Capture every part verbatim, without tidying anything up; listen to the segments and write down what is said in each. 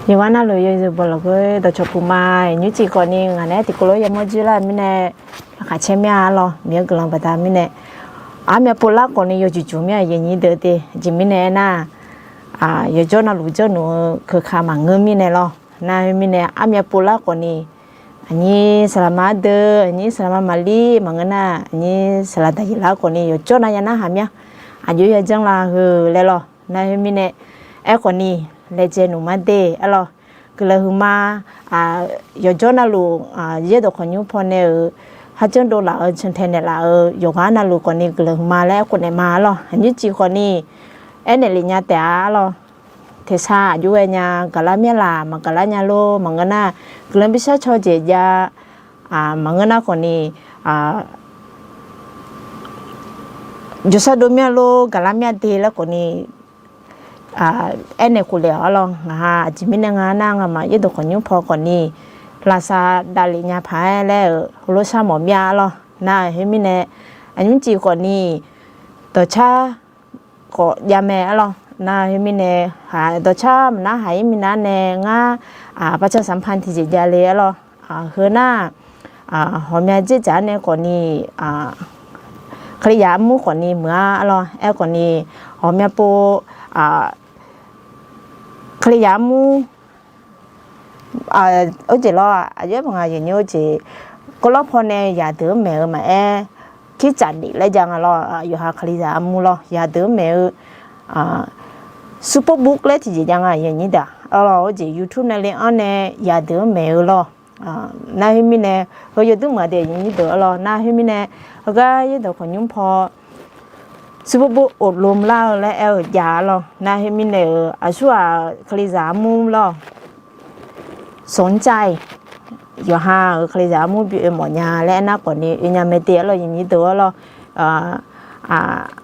Yawqghaq navluf yawzeu bawlawq ghoer dawqcawq puq ma. Nymrcif khawfni ngaq naeq-aer tiqkawv lof yamawr jir lar mirnae, laqkhaq caer mir-a arlawr. Miqyaer guiqlanq baqda mirnae, armyav pov lar khawfni yawqjeq jeq mir-a, aqyuif aqnyir deuq de. Aqjeq mirnae aernar, yawqjawr navluf janrluf-eu keuka maqngeur mirnae lawr. Nar khoermirnae, armyav pov lar khawfni, aqnyir saqlaqma ardeuv, aqnyir saqlaqma maqlir maqngeur nar, aqnyir saqlaq daqyeq lar khawfni yawqjawr nav ya narhaq mir-a. Aqjox yajanr la heu laer lawr. Nar khoermirnae, aerkhawfni, laejae nmq mar de arlawr. Guiqlanq huiqma, yawqjawr navluf, yaerdawq khawqnymr pawnae-euq, kharjanr dovlaf-eu cantae naeqlaf-eu yawqghaq navluf khawfni guiqlanq huiqma laer aerkhof naeq ma arlawr. Aqnyir cif khawfni, aernaeq lef nya taef-a arlawr. Teqsar aqjox ghaenya gaqlar mir-a laq, maqgaqlar nya lor maqngeur nar, guiqlanq bishar caw jeq jav, maqngeur nar khawfni, jawrshar dov mir-a lor gaqlar mir-a de laer khawfni, aernaeq khof le-awq arlawr. Ngaq ha aqjeq mirnae nga nar, ngamaf yaerdawq khawqnymr paw khawfni, lavsav davlef nya paq-aer laer-euq heulof shar mawf mir-a arlawr. Nar khoermirnae, aqnymr cif khawfni, dawqcar khawf javmae arlawr. Nar khoermirnae, dawqcar maqnar haq-ir minav nae ngar, ประชาสัมพันธ์ tiqjeq javle arlawr. Heu nar, ghawqmya dzerdzaq-aer nae khawfni, Kalizaq armur khawfni muiq-a arlawr. Aerkhawfni, ghawqmya pov, Kalizaq armur, arjeq lawr, aqjox-aer maqnga yawqnyir-eu jeq, kawvlawr pawnae yaqdeuq-anr maeq-eu maqaer, คริสตจักร def laer jav nga lawr. Yawqha Kalizaq armur lawr yaqdeuq-anr maeq-eu, Superbook laer tiqjeq jav nga yawqnyir deuq-aq arlawr. Arjeq YouTube nae le-anr nae yaqdeuq-anr maeq-eu lawr. Nar khoermirnae, heu yawduir maqdeq yawqnyir deuq arlawr. Nar khoermirnae, heugar yaerdawq khawqnymr paw Superbook อบรม lar-eu laer aer-eu jav arlawr. Nar khoermirnae-euq aqsurghaq-euq Kalizaq armur lawr, สนใจ yawqha-euq Kalizaq armur bi oe mawf nya laer aernar khawfni oe nya mae de arlawr yawqnyir deuq arlawr.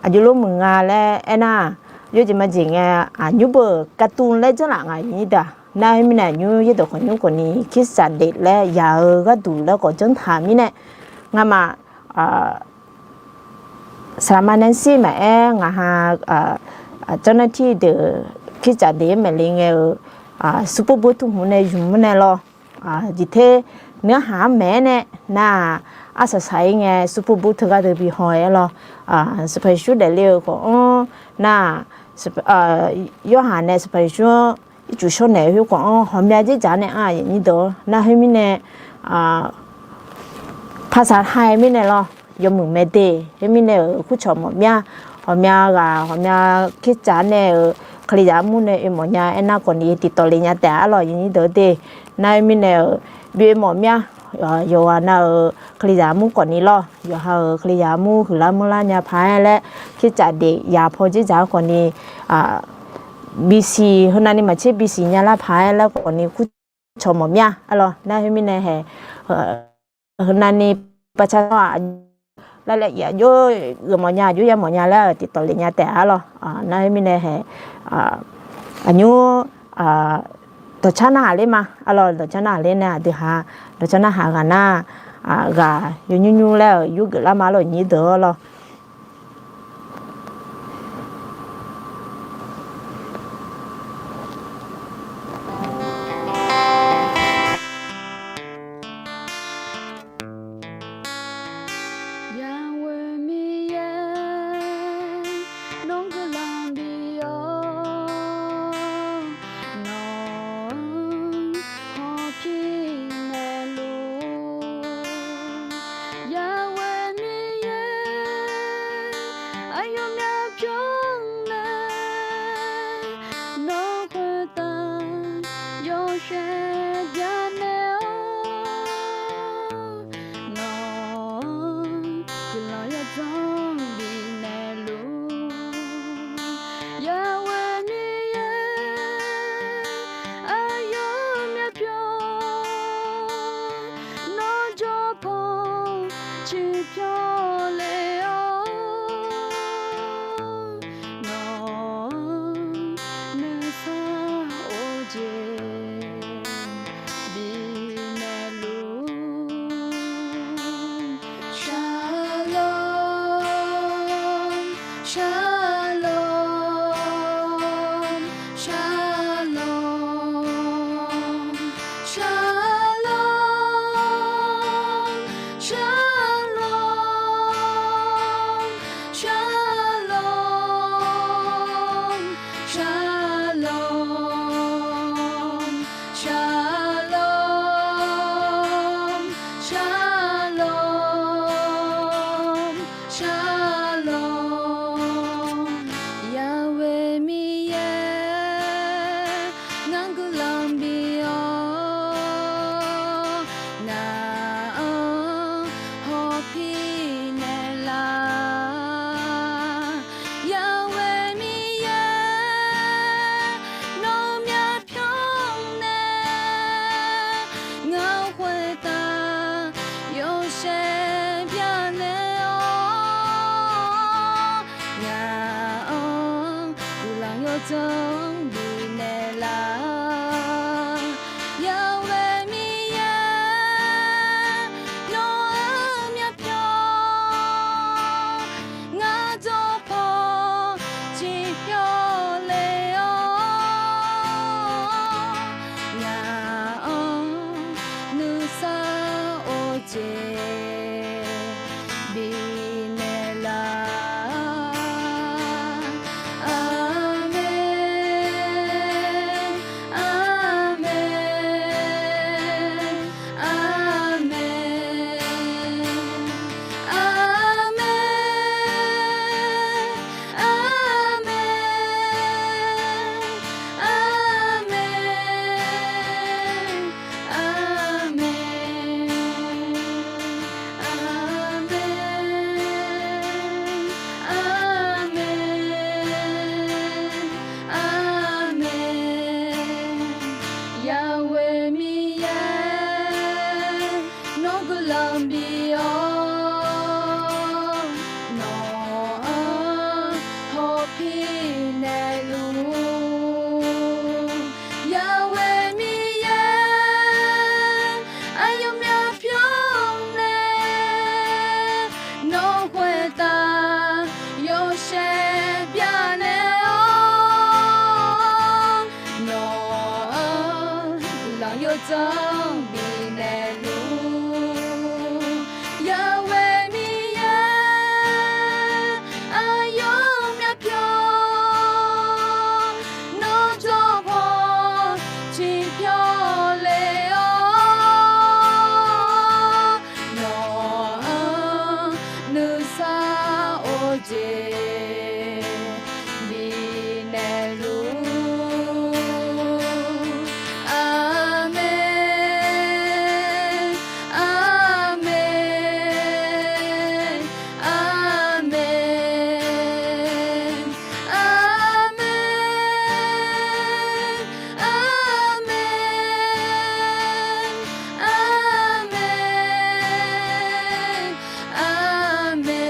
Aqjox lof muiq nga laer aernar, yawjeq majeq ngae, aqnymr beu การ์ตูน laer janrlaf nga yawqnyir deuq-aq. Nar khoermirnae aqnymr yaerdawq khawqnymr khawfni คริสตจักร def laer yaq-eu gharduq laer khawf janr taq mirnae, ngamaf, saqlaqma nae shir maqaer ngaq ha, เจ้าหน้าที่ deuq คริสตจักร def-aer maeq le ngae-euq, Superbook tmr hmq nae zmq-anr nae lawr. Jeqter nuirhaq-anr maeq-aer nae nar-aq, arsaq saq-ir ngae Superbook teugar deuq bi haw-aer lawr. Saqpaq Yeqsur daefle-euq khawf-anr nar-aq, Yorhaq nae Saqpaq Yeqsur-anr ircuf shawr naeq-eu khoer khawf-anr ghawqmya dzerdzaq nae anr-aq yawqnyir deuq-awr. Nar khoermirnae, paqsaq ha-aer mirnae lawr, yawmuiq mae de. Khoermirnae-euq kurcawq mawf mir-a. Ghawqmya ghaq ghawqmya คริสตจักร nae-euq Kalizaq armur nae oe mawf nya aernar khawfni tiqtawf le nya taef arlawr yawqnyir deuq de. Nar khoermirnae-euq bi oe mawf mir-a. Yawqghaq nav-euq Kalizaq armur khawfni lawr, yawqha-euq Kalizaq armur huiqlar manrlar nya paq-aer laer คริสตจักร def yaq paw dzerdzaq-anr khawfni, bisiq heunavni maqtser bisiq nyalar paq-aer laer khawfni kurcawq mawf mir-a arlawr. Nar khoermirnae hae, heunavni ประชาชน-aq, lavlav aqjox geufmawf nya aqjox yamawf nya laer-euq tiqtawf le nya taef arlawr. Nar khoermirnae hae, aqnymr, dawqcar narhaq ler ma arlawr. Dawqcar narhaq ler nae aqdui ha, dawqcar narhaq ghaq nar, ghaq yawnymr nymr laer-euq yurgeuf lar ma arlawr yawqnyir deuq arlawr. Zanr bifnaeq laf-a, Yahweh Miqyaer, nawq-euq myavpyawq, ngar jawrpaw ciqpyawq le-awr, ngaq-anr nuisar of jeq bifnaeq laf-a. Aqmeq, aqmeq, aqmeq, aqmeq, aqmeq, aqmeq. Aqmeq. Aqmeq. Aqmeq. Aqmeq. Yahweh Miqyaer, nawr guiqlanq bif-awr, nawq-anr hawpir naeqluf. Yahweh Miqyaer, aqyawf myavpyawq nae nawq khoertav yawshaef byanaeq-awr, nawq-anr guiqlanq yawdzanr bifnaeq luf. Yahweh Miqyaer, aqyawf myavpyawq nawr jawrpaw ciqpyawq le-awr, nawq-anr nuisar of jeq bifnaeq luf. Aqmeq. Aqmeq. Aqmeq. Aqmeq. Aqmeq. Aqmeq. Aqmeq.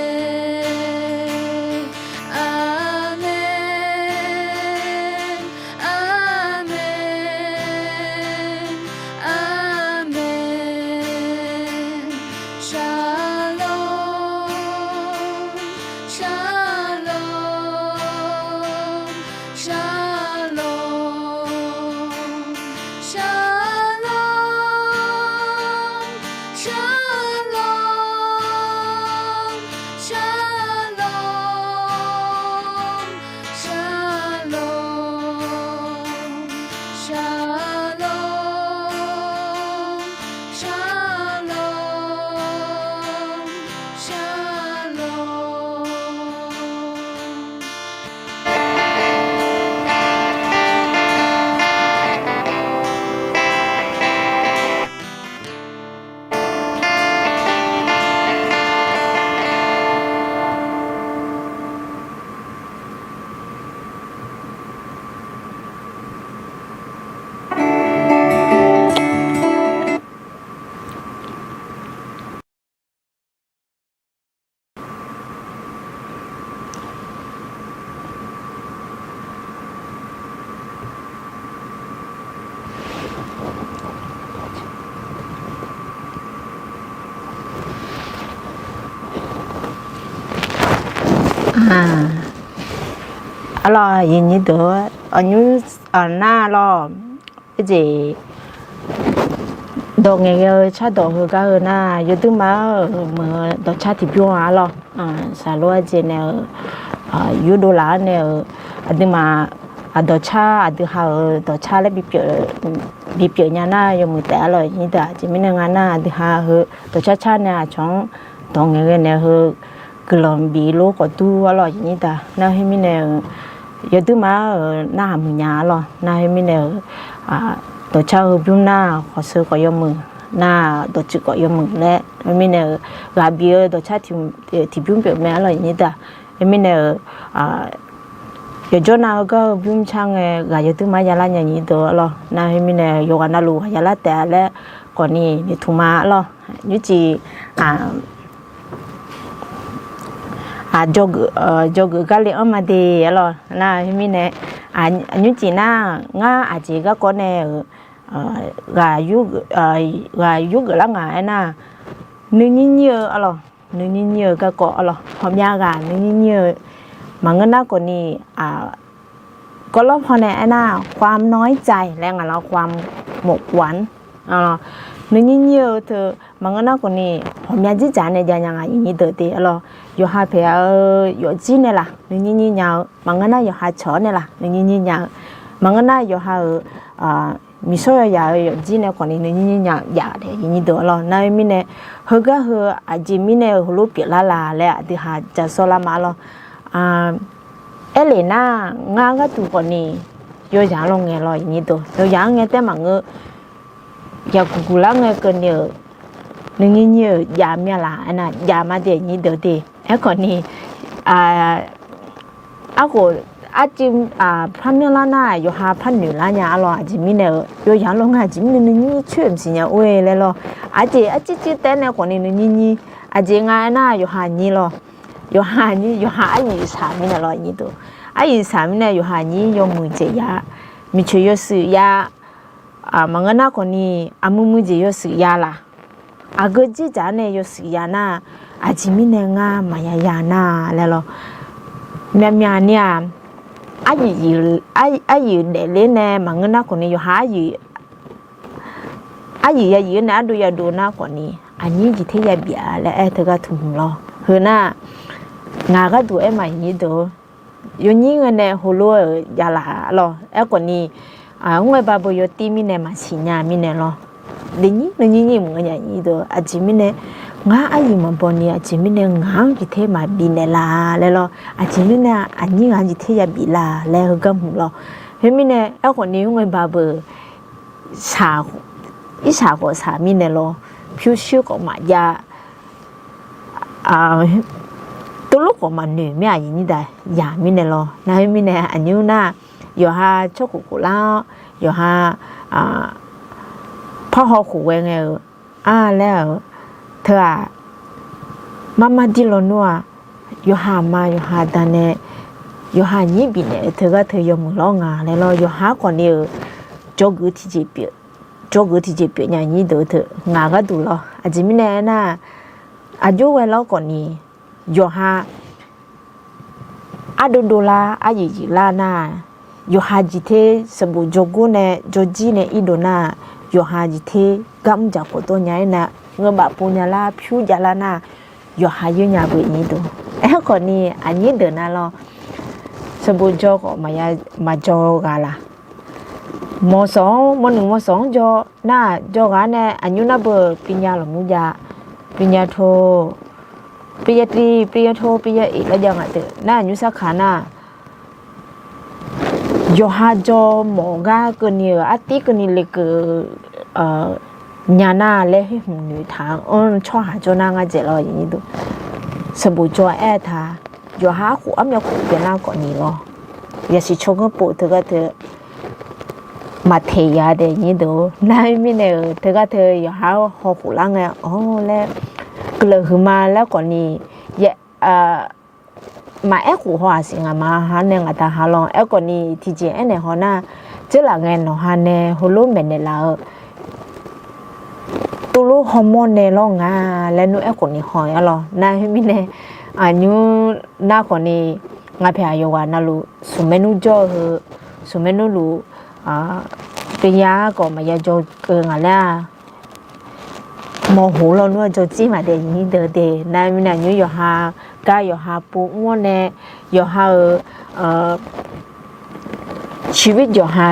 Aqmeq. Aqmeq. Aqmeq. Shalom. Shalom. Shalom. Shalom. Shalom. Shalom. Shalom. Shalom. Shalom. Shalom. Arlawr, aqyuif nyir deuq-anr, aqnymr nar lawr, arjeq dawq ngaeqghae-eu cardawq heugar heu nar, yawduirma-anr meuq-eu dawqcar tiqbymr-a arlawr. Saqlor arjeq nae-eu, yurdov laf-anr nae-euq, aqduimaf, aqdawqcar aqdui ha-euq dawqcar laer bipyeuf nya nar yawmuiq taef arlawr, aqyuif nyir deuq. Aqjeq mirnae nga nar, aqdui ha heu dawqcar car nae aqcawq-anr dawq ngaeqghae naeq heu guiqlanq bif lor khawf dur arlawr, aqyuif nyir deuq. Nar khoermirnae-euq, yawduirma-euq narhaq muiq nya arlawr. Nar khoermirnae-euq, dawqcar heu bymr nar khawf sheu khawf yawmuiq, nar dawqtsuif khawf yawmuiq laer. Khoermirnae-euq, ghaq bif-eu dawqcar tiqbymr pyeuf mae arlawr, aqyuif nyir deuq. Khoermirnae-euq, yawqjawr nav heugar heu bymr car ngae ghaq yawduirma yalar nya nyir deuq arlawr. Nar khoermirnae-euq, yawqghaq navluf ghaq yalar taef-a laer khawfni noeqtmq ma arlawr. Nymrcif, aq, jawrgeuf gar le-anr ma de arlawr. Nar khoermirnae, Aqnymr cif nar, ngar aqjeq garkawv nae-euq ghaq yurgeuf lar nga aernar, nuinyir nyir-eu arlawq, nuinyir nyir-eu garkawv arlawq, ghawqmya ghaq nuinyir nyir-eu, maqngeur nar khawfni, gawrlawr paw nae aernar, ความน้อยใจ laer ngaq lawr ความหมกหมอง arlawq, nuinyir nyir-eu teu maqngeur nar khawfni, ghawqmya dzerdzaq nae jav nya nga, aqnyir deuq te arlawq. Yawqha paeq-eu yawfjir nae laf nuinyir nyir nya-eu, maqngeur nar yawqha cawq-awr nae laf nuinyir nyir nya-eu, maqngeur nar yawqha-euq miqshawr yawyaq-eu yawfjir nae khawfni nuinyir nyir nya-eu jav daef aqnyir deuq arlawq. Nar-eu mirnae, heugar heu aqjeq mirnae-euq heulof pyeuflar la laer aqdui ha ja sawr lar ma arlawq. Aerlef nar, ngar gharduq khawfni yawzaq-anr lawr ngae lawr aqnyir deuq, yawzaq-anr ngae taef maqngeur, yaqguq guq lar ngae keuvni-euq nuinyir nyir-euq jav mir-a laf aernar, jav ma daef aqnyir deuq te. Aerkhawfni, arkhof, arcuiv par myanrlar nar yawqha par noeq lar nya arlawq. Aqjeq mirnae-euq yawzaq-anr lawr ngae aqjeq mirnae nuinyir nyir coer-eu maqsiq nya or-e laer lawr. Aqjeq arcuiv cuiv taef nae khawfni nuinyir nyir, aqjeq nga aernar yawqha nyir lawr. Yawqha nyir, yawqha aryuif shaq mirnae lawr aqnyir deuq, aryuif shaq mirnae yawqha nyir yawmuiq dzaeq ya, miqcoeq yawshuif ya, maqngeur nar khawfni aqmuiq muiq jeq yawshuif ya laf, aqgeu dzerdzaq-anr nae yawshuif ya nar, aqjeq mirnae ngar maqya ya nar laer lawr. Myavmyav ni-aq, aryuif daefler nae maqngeur nar khawfni yawqha aryuif aryuif yayuif-anr nae ardov yadov nar khawfni aqnyir jeq ter yabif-a laer aer teugar tmq lawr. Heu nar, ngaq gharduq aer ma aqnyir deuq, yawnyir ngae nae heulof-euq javlaf lawr. Aerkhawfni, mr ngae ba beu yawtir mirnae maqsiq nya mirnae lawr. Daefnyir nuinyir nyir mq ngae nya aqnyir deuq, aqjeq mirnae ngar aryuif maqbaw ni aqjeq mirnae ngaq-anr jeq ter maqbif naeq la laer lawr. Aqjeq mirnae aqnyir ghaq jeq ter yabif la laer heugar mq lawr. Khoermirnae aerkhawfni mr ngae ba beu shaq, irshaq khawf shaq mirnae lawr, pyurshuir khawf maqjav, tuvlur khawf maqnoeq mir-aq aqnyir daq yaq mirnae lawr. Nar khoermirnae aqnyir nar, yawqha tsawrkhof khof lar-awr yawqha parhaw khof ghae ngae-euq, a laer-euq, teu-aq, marmar dir lawnmr-aq, yawqha aqma yawqha aqda nae yawqha aqnyir bifnaeq-eu teugar teu yawmuiq lawr nga laer lawr. Yawqha khawfni-euq jawrgeuf tiqjeq pyeuf, jawrgeuf tiqjeq pyeuf nya aqnyir deuq teu ngaq gharduq lawr. Aqjeq mirnae aernar, aqjox ghae lawr khawfni yawqha ardov dovlar aryuif yuif lar nar, yawqha jeq ter sanqbof jawrgor nae jawrjir nae irdov nar, yawqha jeq ter garmr dzaq khawf dawr nya-aer nar, ngeubaf pov nya lar pyur jav lar nar, yawqha yoer nya beu aqnyir deuq. Aerkhawfni aqnyir deuq nar lawr, sanqbof jawr khawf maqjawr ghaq laf. Mawqsawq-anr mawqnuiq mawqsawq-anr jawr nar, jawr ghaq nae aqnyir nar beu ปริญญา lawqmur jav, ปริญญาโท ปริญญาตรี ปริญญาโท ปริญญาเอก laer jav ngaq deuq nar aqnyir sarkaq nar, yawqha jawr mawf gar keuvni-euq artir keuvni lekeuv nya nar laer hoer hmq noeq taq-anr tsawrhaq jawr nar ngar dzaeq lawr aqnyir deuq. Sanqbof jawr aer taq, yawqha arkhof armyav khof byanlar khawfni lawr, yasiq tsawrganr pov teugar teu maqteq ya daef aqnyir deuq. Nar khoermirnae-euq teugar teu yawqha-anr hawkhof lar ngae-awr laer, guiqlanq huiqma laer khawfni maqaer khof haw-aq siq ngaq ma ha nae ngaq da ha lawr. Aerkhawfni tiqjeq aernaeq haw nar, dzeurlaf ngae nawqha nae heulof maeqnaeq laf-eu tuvlof hawmawr nae lawr nga laer nmr aerkhof ni haw-ir-a lawr. Nar khoermirnae, aqnymr nar khawfni ngaq paeq aqyawf ghaq navluf smq maernmr jawr-eu heu, smq maernmr luf, ปริญญา khawf maqya jawr-eu ngaq laer-aq, mawq hof lawnmr-a jawr jir maqdaef aqnyir deuq de. Nar khoermirnae aqnymr yawqha gar yawqha pov mr-awr nae, yawqha-euq ชีวิต yawqha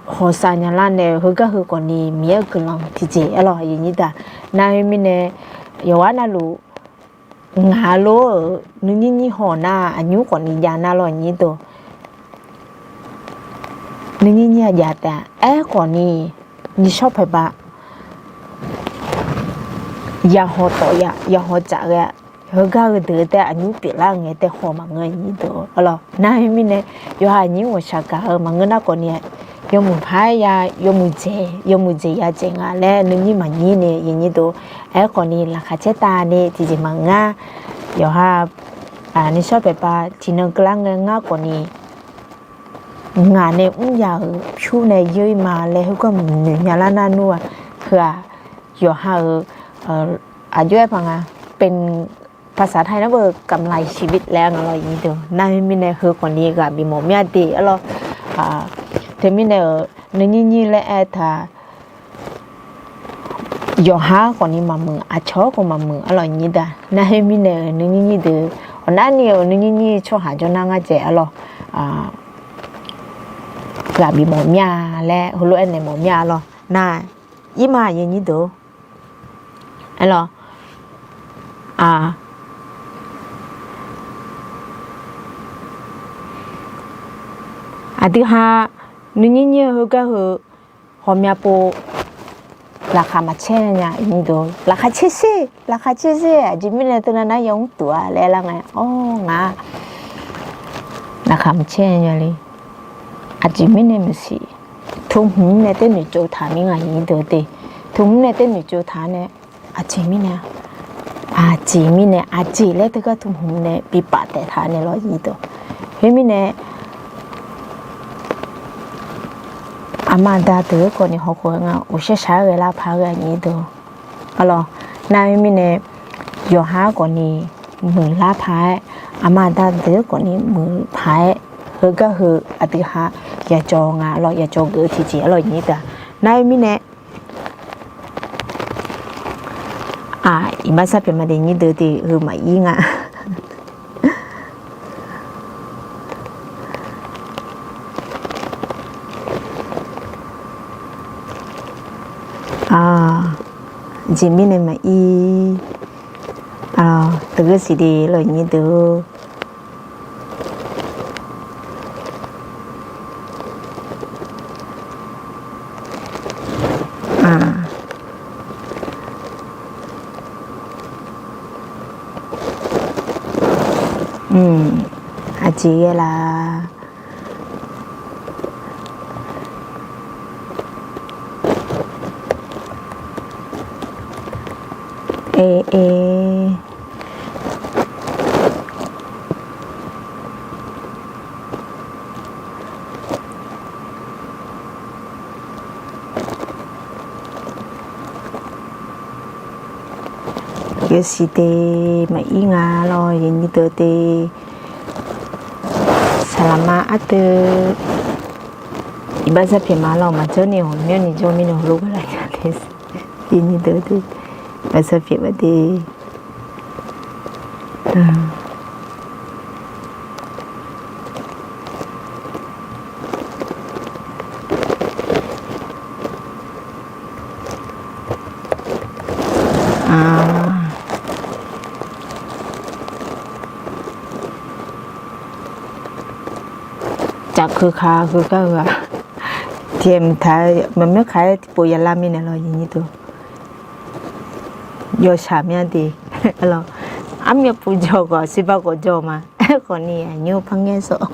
hawsav nya lar nae heugar heu khawfni Miqyaer-euq guiqlanq tiqjeq aer lawr aqnyir deuq. Nar khoermirnae yawqghaq navluf ngaq lof-euq nuinyir nyir haw nar aqnymr khawfni jav nar lawr aqnyir deuq. Nuinyir nyir-a jav taef-a. Aerkhawfni nishawr paeqpav yahaw tawf ya, yahaw tsaf ghae-a. Heugar heu deuq-eu taef aqnymr pyeuflar ngae taef haw maqngeur aqnyir deuq-a lawr. Nar khoermirnae yawqha aqnyir ghawqshaq gaq-eu maqngeur nar khawfni yawmuiq paq-aer ya, yawmuiq dzaeq, yawmuiq dzaeq ya dzaeq nga laer nuinyir maqnyir ni aqnyir deuq. Aerkhawfni laqkhaq caer tavni tiqjeq maqngeur-a. Yawqha nishawr paeqpav tiqnan keuvlar ngae ngar khawfni ngaq nae mr ya-euq pyur nae yeur-ir ma laer heugar noeq nya lar nar nmr-aq, heu-aq yawqha-euq aqjox-aer paq nga, เป็นภาษาไทยนะ เบอร์กำไรชีวิต laer nga lawr nyir deuq. Nar heu mirnae heu khawfni ghaq bif mawf mya de arlawr. Teumirnae-euq nuinyir nyir laer aertaq yawqha-anr khawfni maqmuiq, aqcawq-anr khawf maqmuiq arlawr nyir deuq. Nar heu mirnae-euq nuinyir nyir deuq, awqnavni-euq nuinyir nyir tsawrhaq jawrnar ngar dzaeq arlawr, ghaq bif mawf mya laer heulof-aer naeq mawf mya arlawr. Nar irma aqyuif nyir deuq-or, aerlawr, aqdui ha nuinyir nyir-eu heugar heu ghawqmya pov laqkhaq maqcaer nya nyir deuq. Laqkhaq caer sher, laqkhaq caer sher, aqjeq mirnae teunav nar yamr tuq-a laer lar ngae, awr ngaq laqkhaq maqcaer nya le. Aqjeq mirnae maqsiq, tmqhmq nae taer noeqtsov taq mir nga nyir deuq de. Tmqhmq nae taer noeqtsov taq nae, aqjeq mirnae, aqjeq mirnae, aqjeq laer teugar tmqhmq nae bipaf taef taq nae lawr nyir deuq. Khoermirnae aqma aqda deuq-eu khawfni hawkhof-aer nga, uqshar shaq-aer ghae lar paq-aer ghae nyir deuq. Arlawr, nar khoermirnae yawqha-anr khawfni muiqlar paq-aer, aqma aqda deuq-eu khawfni muiq paq-aer, heugar heu aqdui ha yajawr nga lawr, yajawr geuf-eu tiqjeq arlawr nyir deuq. Nar khoermirnae, aq, iqbax sar pyaeq ma de nyir deuq de heu maqir nga. Aq, jeq mirnae maqir. Aq, teugar siq de lawr nyir deuq. Aqjeq ghae laf. Ae, ae. Yasiq de maqir nga lawr, yanyir deuq de. Saqlaqma ardeuv iqbax sar pyaeq ma lawr, maqjawr ni ghawqmyanrni jawr mirnae heulof gharlaf nya de. Yanyir deuq de, iqbax sar pyaeq ma de. Cafkeuv kaq heugar heu-aq, tiqaer mqtaq-aer maqmyanr kaq-aer tiqpov yalar mirnae lawr, yanyir deuq. Yawshaq mya de. Arlawr, armyav puv jawr khawf, sirbar khawf jawr ma. Aerkhawfni aqnymr par ngaer sawf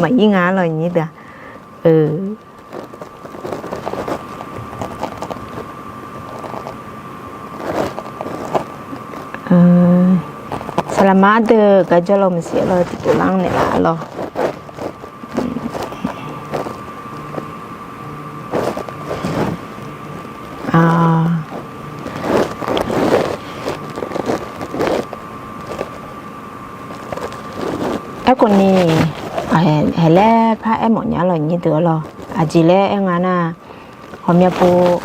maqir nga lawr, yanyir deuq-aq. Saqlaqma ardeuv garjawr lawr maqsiq lawr, tiqpov lar naeqlaf lawr. Aerkhawfni, haeq laer par aermawf nya lawr, nyir deuq-ar lawr. Aqjeq laer aer nga nar, ghawqmya pov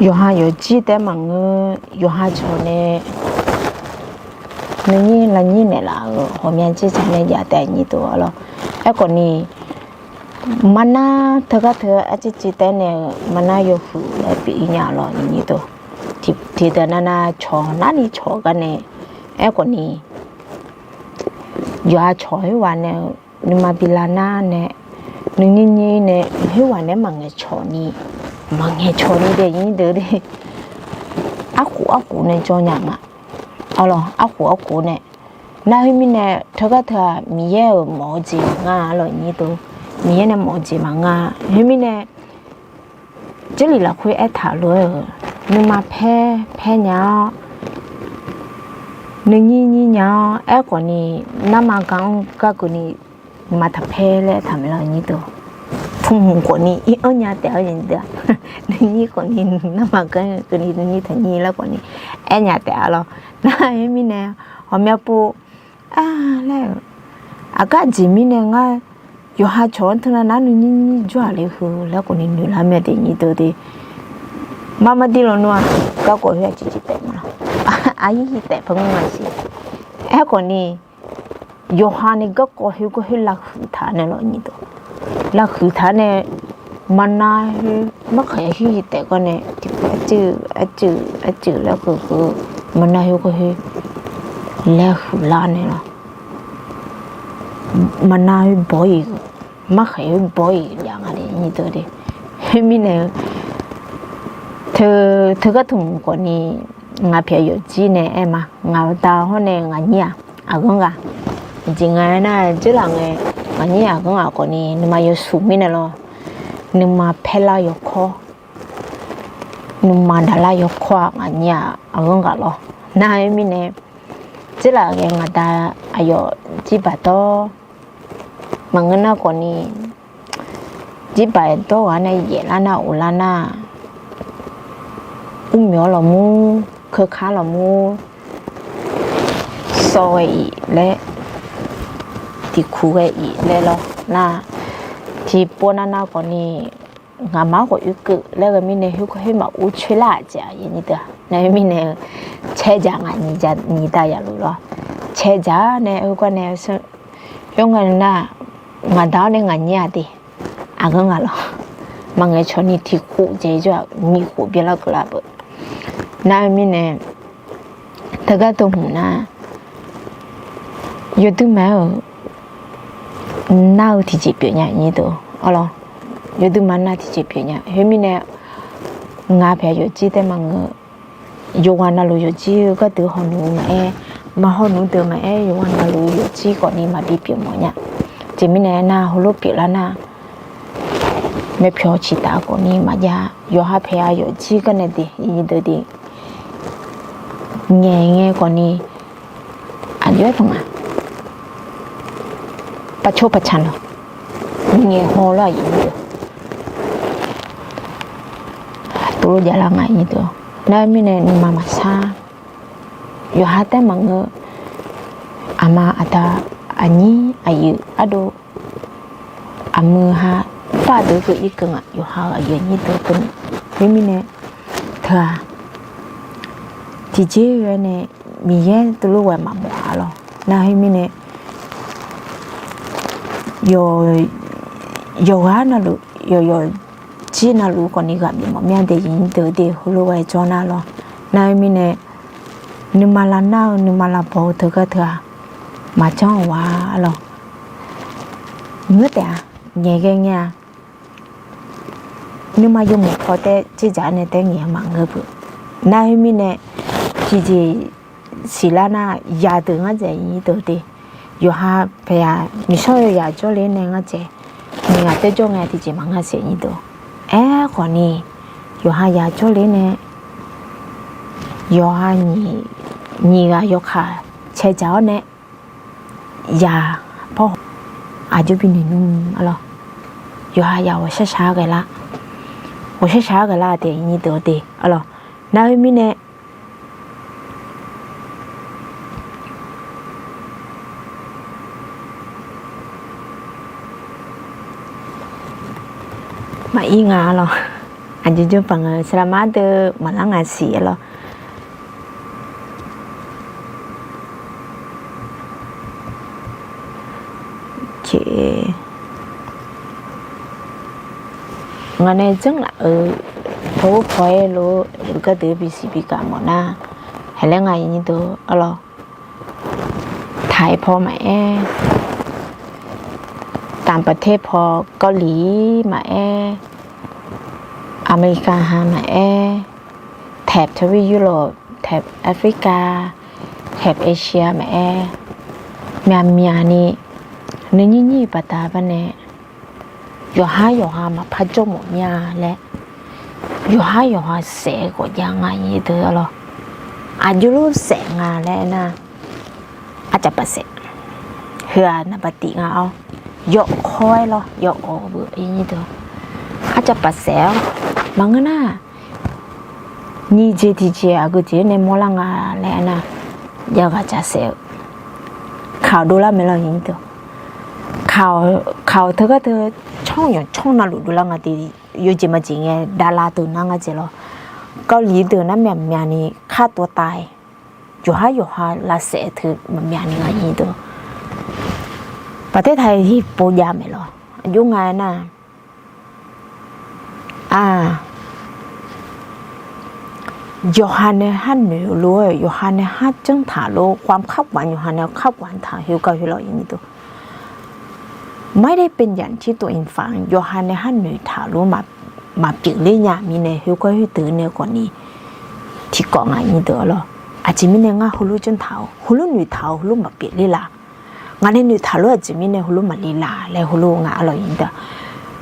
yawqha yawqjir taef-aer maqngeur, yawqha cawq nae nuinyir lavnyir naeqlaf-euq ghawqmya jir jir nae jav taef nyir deuq-ar lawr. Aerkhawfni, marnar teugar teu arciv civ taef-aer nae-eu marnar yawhuiq laer pyeuf-ir nya lawr, nyir deuq. Tiqdeuq navnav cawq narni cawq gar nae, aerkhawfni yawqha cawq khoerghaq nae-eu nuima bi lar nar nae, nuinyir nyir nae khoerghaq nae maqngaeq cawq ni, maqngaeq cawq ni de, nyir deuq de. Arkhof arkhof nae jawr nya nga. Arlawr, arkhof arkhof nae. Nar khoermirnae teugar teu-aq, Miqyaer-euq mawf-eu jeq maqnga lawr, nyir deuq. Miqyaer nae mawf-eu jeq maqnga. Khoermirnae, Jarlif lafkhoer aertaq lof-aer-euq, nuima paer paer nya-awr, Nuinyir nyir nya-awr aerkhawf ni, narma gar-anr garkeuvni nuima taqpaer laer taqmaeq lawq nyir deuq. Tmq khawf ni ir-anr nya taef-a, nuinyir khawf ni narma gar keuvni nuinyir taqnyir laer khawf ni aer nya taef-a lawr. Nar-eu mirnae, ghawqmya pov-a laer-euq, aqgar jeq mirnae ngar yawqha cawq-anr teunav nar nuinyir nyir jawr-aq le heu laer khawf ni noeqlar mae de nyir deuq de. Marmardir lawnmr-aq, garkawv khoer-aq ciqciq taef ma lawq. Aqyir hi taef paqnga siq. Aerkhawf ni, yawqha ni garkawv khoer gawr khoer lavhuiq taq nae lawr nyir deuq. Lavhuiq taq nae, maqnav khoer markhaeq-aer khoer-iq taef gar nae tiqpov arcuiv arcuiv arcuiv laer keuv keuv, maqnav khoer gawr khoer laer huiqlar nae lawr. Maqnav khoer bawr-iq, markhaeq khoer bawr-iq jav nga de nyir deuq de. Khoermirnae-eu, teu, teugar tmq khawf ni, ngaq pyaeq yawfjir nae aer ma, ngaq-eu da hawr nae ngaq nyir-aq, aqghanr ghaq. Jeq nga aernar, dzeurlaf ngae, ngaq nyir aqghanr ghaq khawf ni nuima yawshuif mirnae lawr, nuima paerlar yawkawr, nuima daqlar yawkawr-aq ngaq nyir-aq aqghanr ghaq lawr. Nar-eu mirnae, dzeurlaf ngae ngaq da aqyawf jirbaq dawr maqngeur nar khawf ni, jirbaq dawr ghaq nae yaeflar nar uvlar nar, urmyawf lawqmur, keukar lawqmur, sawv ghae-iq laer, tiqkuq ghae-iq laer lawr nar, tiqpov nav nav khawf ni, ngaqma khawf oekeuv laer ghae mirnae, khoer khoer maqur coer lar-aq jeq-aq, nar-eu mirnae-eu, caerjaq ngaq nyiq da yaqluf lawr. Caerjaq-awr nae khoergar nae, khoerngae nar, ngaq da-awr nae ngaq nyir-aq de, aqghanr ghaq lawr. Maqngaeq cawq ni tiqkhof dzaeq jawr-aq, nyiq khof byanlar keuvlar beu. Nar-eu mirnae, teugar teuhmq nar, yawduima-aer-euq nar-eu tiqjeq pyeuf nya nyir deuq, arlawr. Yawduima nar tiqjeq pyeuf nya. Khoermirnae, ngaq pyaeq yawfjir tae maqngeur, yawqghaq navluf yawfjir-eu gharduq hawnuq maqaer, maqhawnmq deuq maqaer, yawqghaq navluf yawfjir khawf ni maqbi pyeuf mawf nya. Aqjeq mirnae aernar, heulof pyeuflar nar, myavpyawq ciqtaf khawf ni maqjav, yawqha pyaeq-a yawfjir gar nae de, iqnyir deuq de, ngaeq ngae khawf ni, aqjox-aer taq nga, paqcawq paqcaq nawq, ngaeq haw lar-aq, iqnyir deuq tov lof javlar nga, iqnyir deuq. Nar-eu mirnae nuima maqsar, yawqha taef maqngeur, aqma aqda, aqnyir aqyuif ardov, aqmuiq ha, par deuq keuv ir keuv nga, yawqha-euq aqyuif aqnyir deuq keuvni. Khoermirnae, teu-aq, tiqjeq-aer nae Miqyaer tov lof ghae maqmawf-a lawr. Nar khoermirnae, yawqghaq navluf, yawqyawq jir navluf khawf ni ghaq bif mawf mya de, iqnyir deuq de, heulof ghae jawr nar lawr. Nar khoermirnae, nuima lavnar-eu nuima lavbaw-eu teugar teu-aq, maqjanr-a lawr. Ngeur taef-a, ngaeqghae ngae-a, nuima yawmuiq paw taer dzerdzaq nae taer ngaeq-eu maqngeur beu. Nar khoermirnae, tiqjeq siqlar nar, yadeuq ngar dzaeq iqnyir deuq de. Yawqha pyaeq-a, miqshawr-eu yaq jawrle nae ngar dzaeq, nyiq ghaq taer jawr ngae tiqjeq maqnga siq iqnyir deuq. Aerkhawf ni, yawqha yaq jawrle nae, yawqha nyiq ghaq yawkaq caedzaq-awr nae, yaq pawr aqjox bi noeq nmr-a lawr. Yawqha yaq ghawqshar shaq-aer ghae lar, ghawqshar shaq-aer ghae lar taef iqnyir deuq de-a lawr. Nar khoermirnae, maqir nga-a lawr. Aqjox jawr paq nga-eu saqlaqma deuq maqlar nga siq-a lawr. Ngaq nae janr laf-euq paw-or paw-aer lof-eu gardeuq bisiq bigaq mawf nar, haiq laer nga iqnyir deuq-a lawr. Taiq paw maqaer, taqbaqter paw, Kawvliq maqaer, Aqmeqliqka ha maqaer, taef tawvir Yurlof, taef Africa, taef Asia maqaer, myaqmyaq ni nuinyir nyir-iq baqda bar nae, yawqhar yawqha maqpar jawr mawf mir-a laer, yawqhar yawqha saef ghawqjav nga iqnyir deuq-a lawr. Aqjox lof saef nga laer aernar, Arcav paf saef. Heu-aq naqba tif nga-awr, yawkawr-aer lawr, yawkawr-eu, arcav paf saef-awr, maqngeur nar, nyiq jeq tiqjeq aqgeu jeq-aer nae mawrlar nga laer aernar, jav ghaq jacsaef-eu, kaq-awq dovlar mae lawr. Kaq-awq teugar teu, canr yawq canr navluf dovlar nga te, yawjeq maqjeq ngae davlav deuq nar nga jeq lawr. Gawrliq deuq nar myaqmyaq ni khar tov tav-aer, yawqhar yawqha lavsaef teu maqmyaq ni nga nyi deuq. Baqtaer taq-iq hi pov jav maeq lawr. Aqjox nga aernar, a, yawqha nae har noeq lof-aer, yawqha nae har janr taq lof, ความคาดหวัง yawqha nae คาดหวัง taq heugar heulof-aer nyi deuq ไม่ได้เป็นอย่างที่ตัวเองฝัน yawqha nae har noeq taq lof maqpyeuf ler nya mirnae, heugar heudeuq nae khawfni tiqkawv nga nyi deuq-awr lawr. Aqjeq mirnae ngar heulof janr taq-awr, heulof noeq taq-awr, heulof maqpyeuf ler la? Ngaq nae noeq taq lof aqjeq mirnae heulof maqle la laer heulof nga arlawq nyi deuq.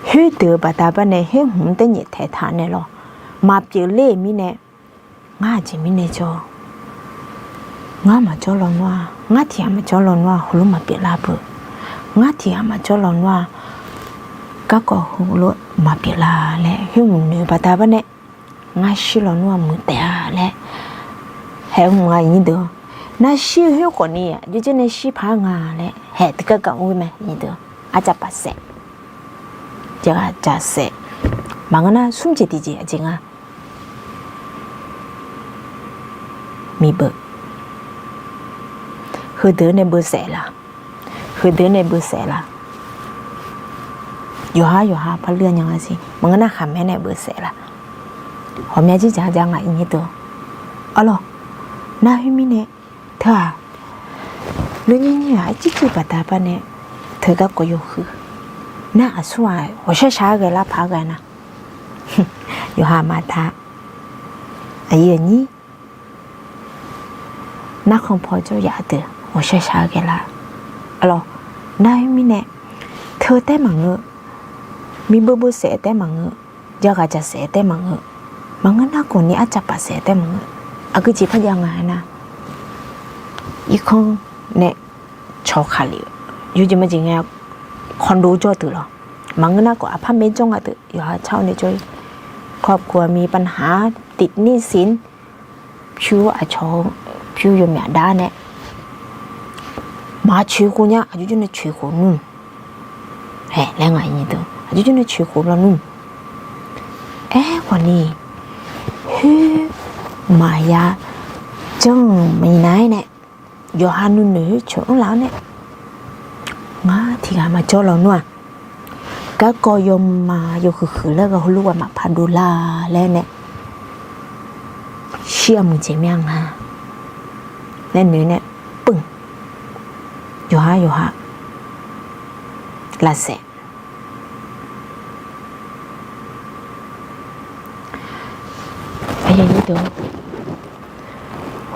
Khoerdeuq-eu baqda bar nae khoer hmq-anr daer nyaef taeq taq naeq lawr. Maqpyeuf ler mirnae, ngar aqjeq mirnae jawr, ngar maqjawr lawnmr-aq, ngar tiq ghaq maqjawr lawnmr-aq heulof maqpyeuf lar beu. Ngar tiq ghaq maqjawr lawnmr-aq, garkawv heulof maqpyeuf la laer khoer hmq noeq-eu baqda bar nae, ngar shir lawnmr-aq muiq taef-a laer, haeq hmq nga nyi deuq. Nar shir khoer khawfni aqjox janr nae shir paq-aer nga laer haeq teugar gaq-anr ghoer mae nyi deuq. Arcav paf saef, jav ghaq jacsaef. Maqngeur nar smr jeq tiqjeq aqjeq nga. Miqbeuq, heudeuq nae beusaef la? Heudeuq nae beusaef la? Yawqhar yawqha parluir nya nga siq. Maqngeur nar khaqmae nae beusaef la? Ghawqmya jir dzaq jav nga nyi deuq. Arlawq, nar khoermirnae teu-aq, nuinyir nyir-aq arcir cir baqda bar nae teu garkawv yawhuiq. Nar aqsur-aq ghawqshar shaq-aer ghae lar paq-aer ghae nar, yawqha maqtaq. Aqyuif aqnyir, narkhan paw jawryaf deuq ghawqshar shaq-aer ghae lar. Arlawq, nar khoermirnae teu taer maqngeur, miqbeuq beusaef taer maqngeur, jav ghaq jacsaef taer maqngeur, maqngeur nar khawfni arcav paf saef taer maqngeur, aqgeu jeq par jav nga aernar, irkanr nae cawq kaqlef-eu, yawjeq maqjeq ngae, คอนโด jawr deuq lawr. Maqngeur nar khawf aqpar maer jawr nga deuq yawqha car-awr nae jawr-ir. ครอบครัวมีปัญหา ติดหนี้สิน pyur aqcawq-eu pyur yawmyaf dav nae, maqcoeq khof nya, aqjox jir nae coeq khof nmr. Haeq laer nga nyi deuq, aqjox jir nae coeq khof lawnmr. Aerkhawfni, khoer maqya janr-euq maqnaeq-aer nae, yawqha nuinoeq khoer coeq anr laf-awr nae, ngar tiq ghaq maqjawr lawnmr-aq, garkawv yawma yawhuiq huiq laer ghaq heulof ghaq maqpar dovlar laer nae, shir-aq muiqdzaeq mir-a nga laer noeq nae, peuq, yawqhar yawqha lavsaef.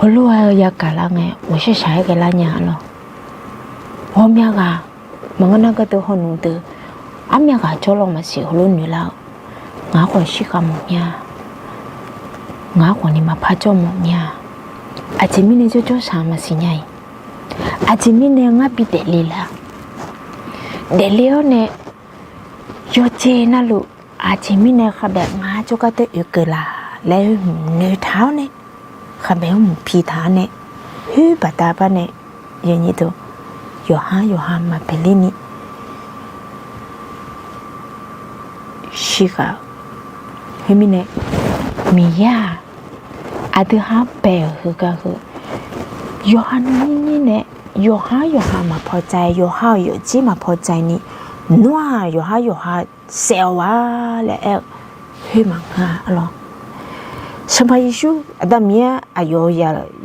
Heulof-aer yagaq lar ngae ghawqshar shaq-aer ghae lar nya lawr. Ghawqmya ghaq, maqngeur nar gardeuv hawnmq deuq, armya ghaq jawrlaw maqsiq heulof noeq lar-eu, ngaq-anr khawf shirkhav mawf mir-a, ngaq-anr khawfni maqpar jawr mawf mir-a. Aqjeq mirnae jawrjawr shaq maqsiq nya-iq, aqjeq mirnae ngar bi daefle la? Daefle-awr nae yawqjeq navluf aqjeq mirnae khavbaef ngar jawrgar taer oekeuv la laer noeqtaq-awr nae, khavbaef-anr mq pitaq-awr nae, khoer baqda bar nae, yawqha yawqha maqbaeq ler ni shirkhav-eu. Khoermirnae, Miqyaer-aq aqdui ha-anr bae-euq heugar heu, yawqha nuinyir nyir nae, yawqha yawqha maqpaw cav, yawqha-euq yawfjir maqpaw cav ni, nawr-aq yawqha yawqha saef-awq-a laer aer-eu, khoer maqngeur-a lawr. Sanqpaq Yeqsur Aqda Miqyaer aqyawf-eu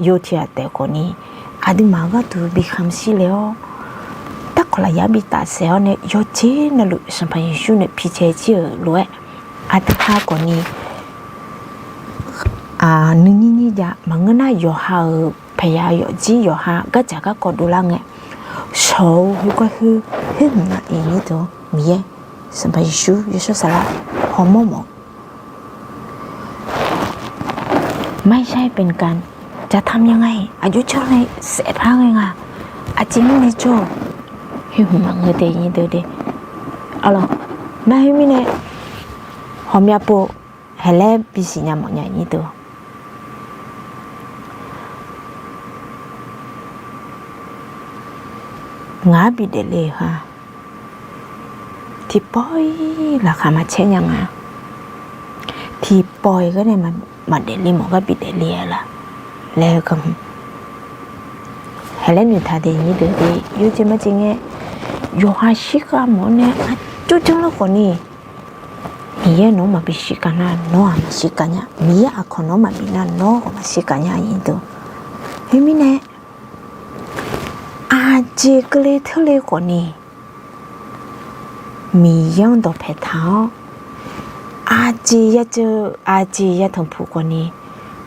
yawf tiq ghaq taef khawf ni, aqduimaf-euq gharduq bi khamq shir le-awr, darkawq lafyaq-anr bi tafsaef-awr nae yawqjeq navluf Sanqpaq Yeqsur nae picae jir-euq lof-aer, aqdui ha khawf ni nuinyir nyir jav maqngeur nar yawqha-euq paeqya yawfjir yawqha gardzaq garkawv dovlar ngae, shawq-eu heugar khoer, khoer hmq-a iqnyir deuq-anr Miqyaer Sanqpaq Yeqsur yawshawr saflar hawmawr mawf-eu ไม่ใช่เป็นการจะทำยังไง aqjox janr nae saef par ghae nga. Aqjeq mirnae jawr-eu, heu hmq maqngeur de nyir deuq de. Arlawq, nar khoermirnae, ghawqmya pov haeq laer bisiq nya mawf nya nyir deuq. Ngaq-anr bidaef le-eu ha, tiqpawf-ir laqkhaq maqcaer nya nga. Tiqpawf-ir gar nae maqdaef le mawf gar bidaef le-a laf laer-eu garhmq, haeq laer noeqtaq de nyir deuq de. Yawjeq majeq ngae, yawqha shirkav mawf-awr nae aqjox janr lar khawf ni, Miqyaer nawq-anr maqbi shirkav nar, nawr-aq maqshirkav nya. Miqyaer aqkawq nawq-anr maqbi nar, nawr khawf maqshirkav nya nyir deuq. Khoermirnae, aqjeq keuvle teurle khawf ni, Miqyaer-anr dawqpae taq-awr, aqjeq yajeuv aqjeq yatanq puq khawf ni,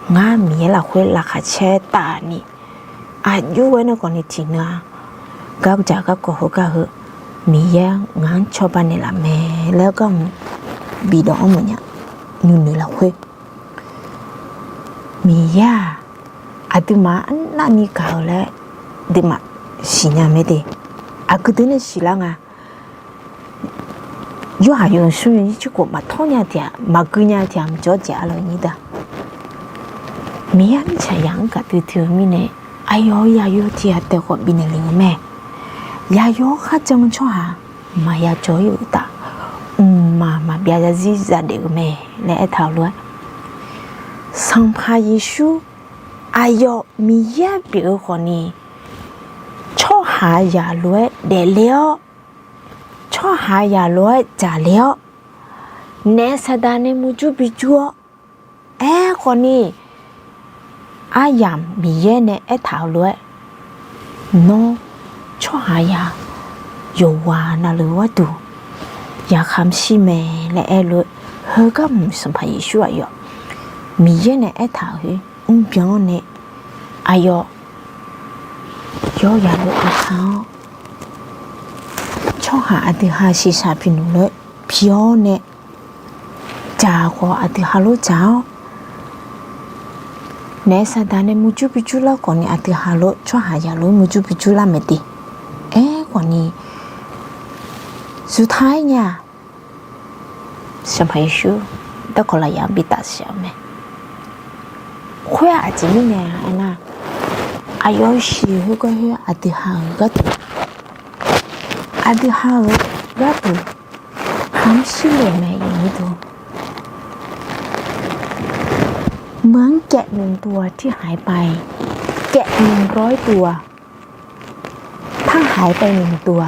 ngar Miqyaer lafkhoer laqkhaq caer taf ni, aqjox-aer nae khawf ni tiqnan-aq, gardzaq garkawv heugar heu, Miqyaer ngaq-anr cawba naeqlaf mae laer garhmq bidawq-anr mawf nya. Nuinoeq lafkhoer Miqyaer-aq, aqduimaf arnavni gaq-eu laer duimaf siqnya mae de. Aqgeu deuq nae siqlar nga. Yawhaiq yawq smr yawnyir tser khof maqtawr nya tiq ghaq, maqgui nya tiq ghaq maqjawr jaeq-a lawq nyir deuq. Miqyaer mirtsaq yaq-anr gaqdui dui-eu mirnae, aqyawf-euq yaqyo tiq ghaq taef khawf bifnaeq lef-eu mae. Yaqyo-anr kharjan-eu tsawrhaq maqya jawr-ir-euq uqtaf, mqmaq maqbyav zarzir zadaef-eu mae laer aertaq-euq lof-aer, Sanqpaq Yeqsur aqyawf Miqyaer pyeuf-eu khawf ni, tsawrhaq zaq lof-aer daefle-awr, tsawrhaq zaq lof-aer jaqle-awr, naef Saqdaq nae murjur bijur-awr, aerkhawf ni, aryamq Miqyaer nae aertaq-euq lof-aer, nawr tsawrhaq zaq yawqghaq navluf gharduq yaqkaq mr shir mae laer aer-eu lof-aer, heugar hmq Sanqpaq Yeqsur aqyawf Miqyaer nae aertaq-euq khoer mrbyan-awr nae, aqyawf yawr yaq lof-aer ka-awr, tsawrhaq aqdui ha shiqshaq pyeuf nmq lof-aer pi-awr nae, dzaq khawf aqdui ha lof dzaq-awr, naef Saqdaq nae murjur bijur lar khawf ni aqdui ha lof tsawrhaq zaq lof murjur bijur lar mae de. Aerkhawf ni, zuqtaq-aer nya-aq, Sanqpaq Yeqsur darkawq lafyaq-anr bitaf siq-eu mae. Khoer-aq aqjeq mirnae aernar, aqyawf-euq shiq khoergar khoer aqdui ha-euq gharduq, aqdui ha-euq gharduq kaq mr shir le-euq mae. เหมือนแกะหนึ่งตัวที่หายไป แกะหนึ่งร้อยตัว ถ้าหายไปหนึ่งตัว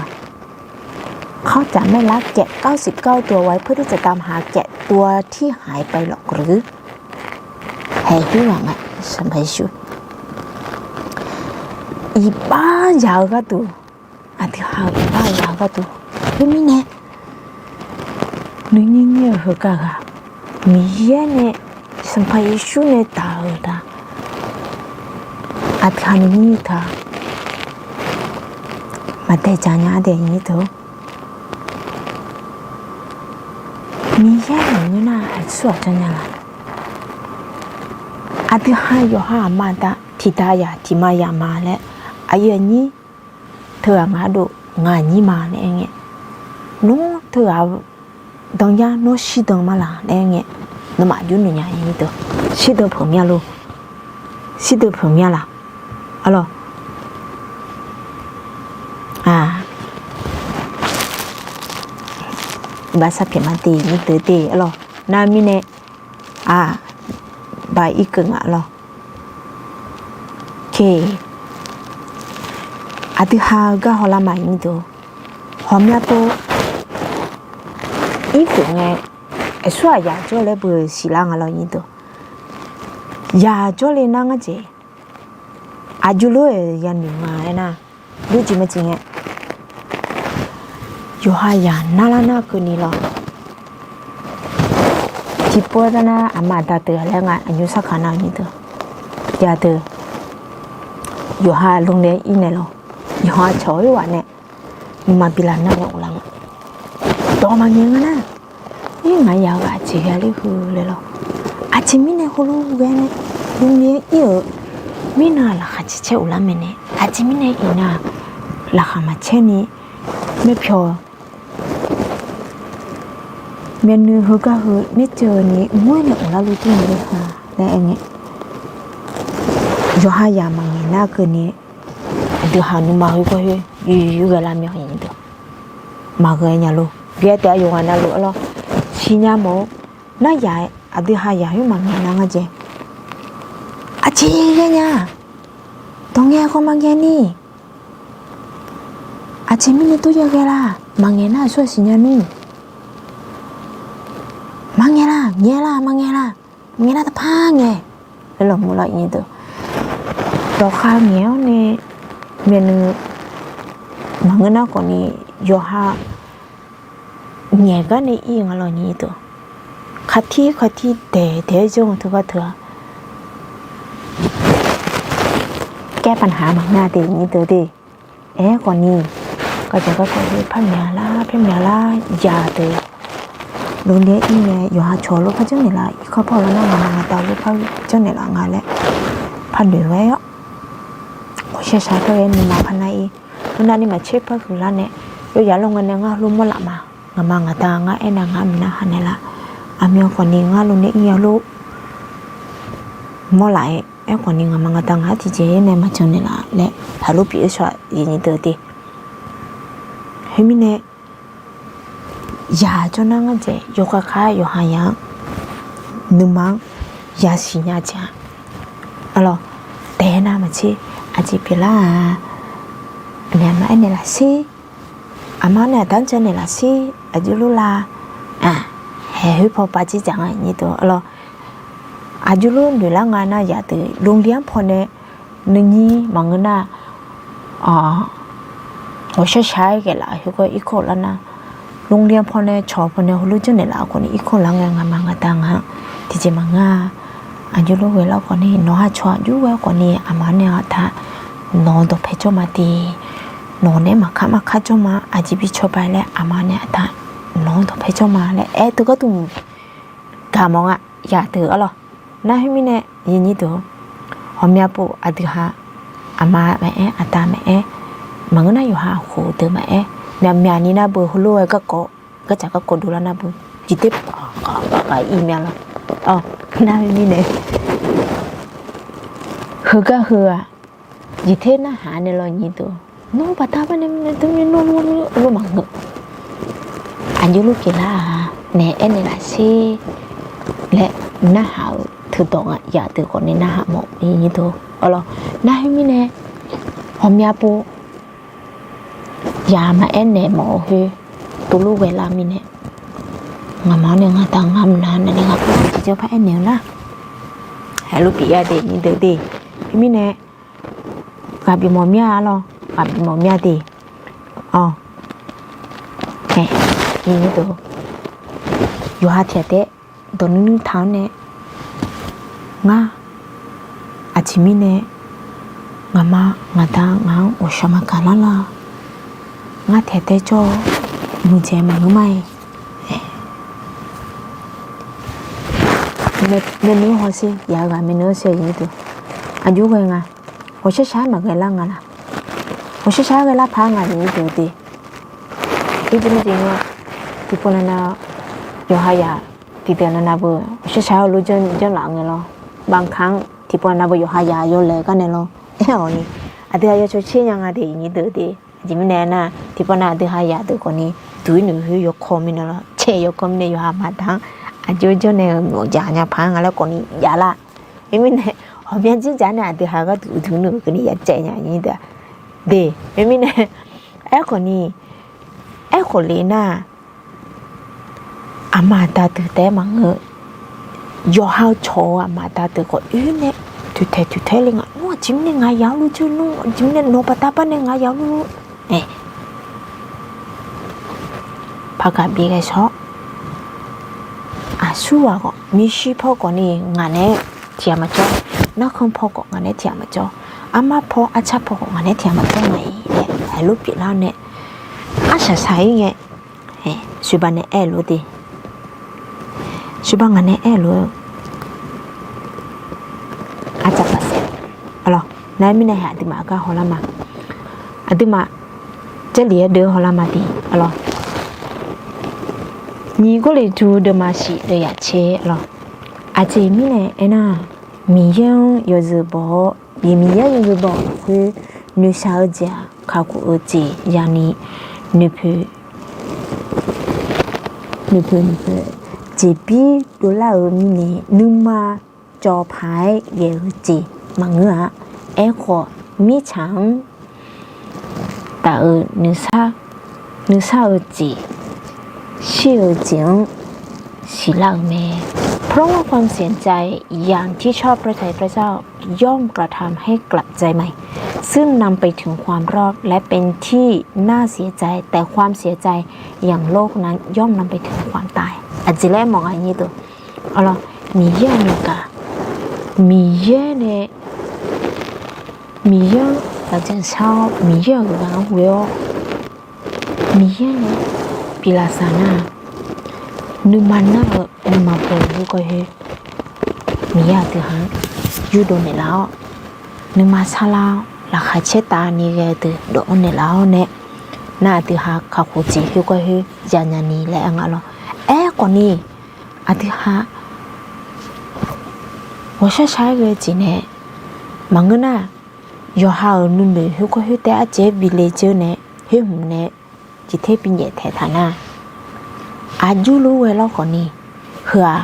เขาจะไม่ลักแกะเก้าสิบเก้าตัวไว้ เพื่อที่จะตามหาแกะตัวที่หายไปหรอกหรือ Haeq khoer ghaq nga, Sanqpaq Yeqsur iqbax zaq-eu gharduq, aqdui ha-euq iqbax zaq-eu gharduq. Khoermirnae, nuinyir nyir-eu heugar ghaq, Miqyaer nae, Sanqpaq Yeqsur nae taq-euq taq, aqdui ha nuinyir nyir taq maqdae dzaq nya-a dae nyir deuq. Miqyaer-euq ngeur nar aqsurghaq janr nya laq? Aqdui ha yawqha aqma aqda tiqda yaq tiqma yaq ma laer, aqyuif aqnyir teughaq ngaq ardov ngaq aqnyir ma laer aer ngae, nawr teughaq dan yar nawr shirdan ma laq laer aer ngae, nawmaf jawr noeq nya-ir deuq, shirdan peuq mya lor, shirdan peuq mya laq, arlawq, aq, baqsar pyaeq ma de nyir deuq de arlawq, nar mirnae, aq, baq irkeuv nga lawr. Aqdui ha-eu gar hawlar ma nyir deuq, ghawqmya pov irkeuv ngae, aqsurghaq yaq jawrle beu siqlar nga lawr nyir deuq, yaq jawrle nar ngar jeq aqjox lof-aer yanoeq nga aernar, lof jeq majeq ngae, yawqha yaq narlar nar keuvni lawr. Tiqpov-aer gar nar aqma aqda teughaq laer nga aqnymr sarkaq nar nyir deuq, yadeuq, yawqha lmqle-aer ir naeq lawr, yawqha cawq-ir ghaq nae nuima bi laf nar nae uvlar nga. Dawq maqngaeq nga nar, ir ngaq yaq-eu aqjeq ghae ler heu laer lawr. Aqjeq mirnae heulof-aer ghae nae lmqle-aer ir-euq mirnan-aq laqkhaq caer caer uvlar mae nae, aqjeq mirnae iqnan laqkhaq maqcaer ni, maerpyawq myavnuiv heugar heu naertseuvni ngoer nae of lar luf dur-eu le ha laer aer ngae, yawqha yaq maqngaeq nar keuvni, aqdui ha nuima heu gawr khoer yur ghae lar mya-awq. Maqghae nya lor. Ghae taef-a yawqghaq navluf arlawr, siqnya mawf-eu nar yaq, aqdui ha yaq khoer maqngaeq nar ngar dzae, aqjeq ghae nya, dawq ngae khawf maqngaeq ni, aqjeq mirnae dur ya ghae la, maqngaeq nar aqsur aqsiq nya nmr, maqngaeq la, ngaeq la, maqngaeq la, maqngaeq nar taqpar ngae laer lawqmuiq lawr nyi deuq. Dawqkhaq ngaeq-awr nae myavnuiv maqngeur nar khawfni, yawqha ngaeq gar nae ir nga lawr nyi deuq. Kaqtir kaqtir daeq daeq-aer jawr nga teugar teu-a. แก้ปัญหา maqngeur-a de nyi deuq de. Aerkhawfni, kavdzaq garkawv heu par myaq lar par myaq lar yaq deuq, โรงเรียน ir ngae yawqha cawq lof par janrnaeq laf, irkanr par-eu lar nar ngaq ma ngaq da lof par janrnaeq laf nga laer par noeq ghae-awr, ghawqshar shaq par ghae nuima par nar ir, heu navni maqtser par huiqlar nae, yawyaq lof ngae nae ngar heulof mawrlaf ma. Ngaq ma ngaq da ngar aernav ngar mqnar haq naeq laf, aqmyan khawfni ngar lof nae ir ya lof mawrlaf-aer, aerkhawfni ngaq ma ngaq da ngaq-anr tiqjeq-aer nae maqjan naeq laf laer haqlof pyeuf-eu shawr-aq, nyi deuq de. Khoermirnae, yaq jawr nar ngar dzaeq yawkhav khav yawqha yaq-anr nuima-anr yasiq nya jeq-a. Arlawr, taef-aer nar maqtser, aqjeq pyeuflar-aq, aqma aernaeq laf sher, aqma nae aqda-anr janrnaeq laf sher, aqjox lof la, haeq khoer paw pav jir dzaq nga nyi deuq arlawr. Aqjox lof noeq lar nga nar yaq deuq โรงเรียน paw nae nuinyir maqngeur nar, ghawqshar shaq-aer ghae laf khoergawr irkanr lar nar, โรงเรียน paw nae cawq paw nae heulof janrnaeq laf khawfni irkanr lar ngae ngaq ma ngaq da ngaq-anr tiqjeq maqngeur-a. Aqjox lof ghae lar khawfni nawq-anr ha cawq aqjox ghae khawfni aqma nae aqda nawq-eu dawqpae jawr ma de. Nawq nae maqkar maqkar jawr ma, aqjeq bi cawba laer aqma nae aqda nawq-eu dawqpae jawr ma laer aer teugar duq gaq mawf nga yaq deuq arlawr. Nar khoermirnae, nyi deuq, ghawqmya pov aqdui ha, aqma maqaer aqda maqaer, maqngeur nar yawqha khof deuq maqaer, myaqmyaq ni nar beu heulof-aer garkawv, gardzaq garkawv dovlar nar beu, jeq ter paq paq paq ir mya lawr. Nar khoermirnae, heugar heu-aq, jeq ter narhaq nae lawr nyi deuq, nawr baqda barnae mirnae dmr ni nawr lor lor maqngeur. Aqjox lof pyeuflar-aq nae aernaeq laf sher laer narhaq-euq teudawq nga yaq deuq khawfni narhaq mawf nyi deuq arlawr. Nar khoermirnae, ghawqmya pov yaq maqaer naeq mawf-eu khoer, tov lof ghae lar mirnae, ngaqma-anr nae ngaq da ngaq mqnar nae laer ngaq khoer tiqjawr par aernaeq-eu nar, heulof pyeuf ya de nyi deuq de. Khoermirnae, ghaq bif mawf mir-a arlawr, ghaq bif mawf mir-a de. Awq, ae, nyi deuq, yawqha tiq ghaq taef dawq nuir nuir taq-anr nae, ngar aqjeq mirnae ngaqma ngaqda ngaq-anr ghawqshaq maqgaq lar la. Ngar taef taef jawr-awr muiqdzaeq maqngeur ma-iq. Myavnuiv-anr hawsher, yaq-eu ghaq myavnuiv-anr sher-eu nyi deuq, aqjox ghae nga. Ghawqshar shaq-aer maqghae lar nga laq? Ghawqshar shaq-aer ghae lar paq-aer nga nyi deuq de. Irjir nuijeq nga, tiqpov navnav yawqha yaq tiqdeuq navnav beu ghawqshar shaq-aer heulof janr laf ngae lawr. Baqkaq-anr tiqpov navnav beu yawqha yaq yawlaeq gar nae lawr. Aer-awq ni, aqdui aqyawf cawtser nya nga de nyi deuq de. Aqjeq mirnae nar, tiqpov nav aqdui ha yaq deuq khawfni, duq-ir noeq khoer yawkawr mirnae lawr, cae yawkawr mirnae yawqha maqda-anr aqjox janr nae-euq myawf jaq nya paq-aer nga laer khawfni jav lar. Khoermirnae, ghawqmya jir jaq nae aqdui ha gharduq duq noeq keuvni ya caev nya nyi deuq-a de. Khoermirnae, aerkhawfni, aerkhawf le nar, aqma aqda deuq taef-aer maqngeur. Yawqha-eu cawq-eu aqma aqda deuq khawf oe nae toeqtaeq toeqtaeq le nga. Nmr aqjeq mirnae ngaq yaq-awr lur jir nmr, aqjeq mirnae nawq baqda bar nae ngaq yaq-awr lur-aer, paqgaq bif ghae shawr. Aqsur ghaq khawf, miqshi paw khawfni ngaq naeq-aer tiq ghaq maqjawr. Narkhan paw khawf ngaq naeq-aer tiq ghaq maqjawr. Armar paw arcar paw khawf ngaq naeq-aer tiq ghaq maqjawr ma-iq laer heulof pyeuflar-awr nae, arsaq saq-ir ngae, sheuqbaq nae aer-eu lof de. Sheuqbaq ngaq nae aer-eu lof-eu ardzaq paqsaef. Nar mirnae hae aqduimaf gar hawlar ma. Aqduimaf Jarlif-aer deuv hawlar ma tiq arlawr. Nyiq Gawrliqtu deuvma shif deuv yaf tser arlawr. Aqjeq mirnae aernar-aq, Miqyaer-anr yawzeu baw-awr, Miqyaer-anr yawzeu baw-euq lafkhoer noeqshaq-eu jeq-aq kakhof-eu jeq yani noeqpoeq noeqpoeq noeqpoeq jeqbir dovlar-eu mirnae nuima cawv paq-aer ghae-eu jeq maqngeur-a. Aerkhawf, mirtsaq-anr taf-eu nuisar-eu jeq, shir-eu jeq-anr siqlar-euq mae. เพราะว่าความเสียใจอย่างที่ชอบพระทัยพระเจ้า ย่อมกระทำให้กลับใจใหม่ ซึ่งนำไปถึงความรอด และเป็นที่น่าเสียใจ แต่ความเสียใจอย่างโลกนั้นย่อมนำไปถึงความตาย Aqjeq laer mawf nga nyir deuq. Arlawr, Miqyaer-euq naqgaq, Miqyaer nae, Miqyaer-anr lafjeuq shar-awr, Miqyaer-euq ghaq-anr ghoe-awr, Miqyaer nae biflaf saq nar-aq, nuima nar-eu nuima baw-eu khoergawr khoer, Miqyaer aqdui ha-anr yurdov naeqlaf-awr, nuima sarlar-awr, laqkhaq caertavni ghae-eu deuq dawq-anr naeqlaf-awr nae, nar aqdui ha kakhof jeq khoergawr khoer yanya ni laer aer nga lawr. Aerkhawf ni, aqdui ha ghawqshar shar-aer ghae-eu jeq nae maqngeur nar, yawqha-euq nuinoeq khoergawr khoer taef-aer arjeq-aer bile dzeur nae khoer hmq nae jeqter binyaef taeq taq nar, aqjox lof ghae lawr khawf ni, heu-aq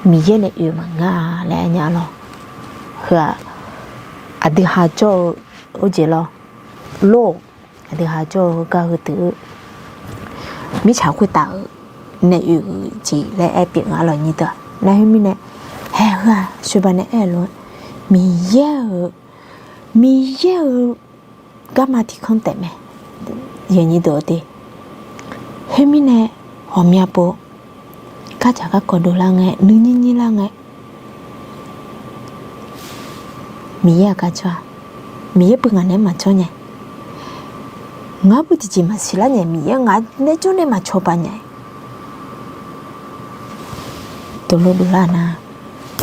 Miqyaer nae oe maqngeur-a laer aer nya lawr. Heu-aq aqdui ha jawr-eu, or jeq lawr, lor, aqdui ha jawr-eu gar heudeuq-eu mirtsaq khoertav-euq nae oe-euq jeq laer aer pyeuf nga lawr nyir deuq. Nar khoermirnae, haeq heu-aq sheuba nae aer-eu lof-aer, Miqyaer-euq, Miqyaer-euq garma tiqkanr taef mae. Yawnyir deuq-eu te, khoermirnae ghawqmya pov gardzaq garkawv dovlar ngae, nuinyir nyirlar ngae, Miqyaer-aq gar jawr-a. Miqyaer beu ngaq naeq-aer maqjawr nya. Ngar beu tiqjeq maqsiq lar nya. Miqyaer ngaq naeq-aer jawr nae maqcawba nya. Tov lof dovlar nar,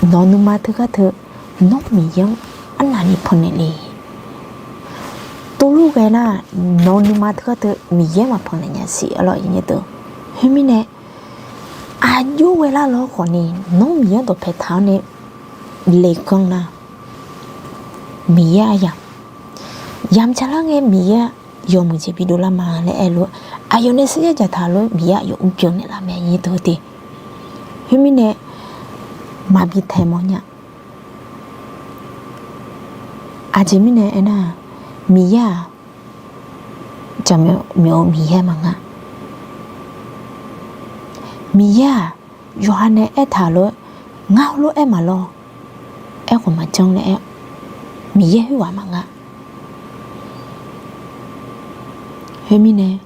nawq-eu nuima teugar teu, nawr Miqyaer-anr arnavni pannaeq le. Tov lof ghae nar, nawq-eu nuima teugar teu Miqyaer maqpannaeq nya siq arlawr nyir deuq. Khoermirnae, aqjox ghae lar lawr khawf ni, nawr Miqyaer-anr dawqpae taq-awr nae leganr nar, Miqyaer aryamq, yamq jaqlar ngae Miqyaer yawmuiq jeq bidov lar ma laer aer lof-aer, aqyawf nae sarjax dzaqtaq lof-aer Miqyaer aqyawf urbyan naeqlaf mae nyir deuq-eu te. Khoermirnae, maqbi taeq mawf nya. Aqjeq mirnae aernar-aq, Miqyaer-aq jaqmyawf myawf-eu Miqyaer maqnga. Miqyaer-aq yawqha nae aertaq lof-aer, ngar heulof-aer maqlawr, aerkhawf maqjanr laer aer, Miqyaer khoerghaq maqnga. Khoermirnae,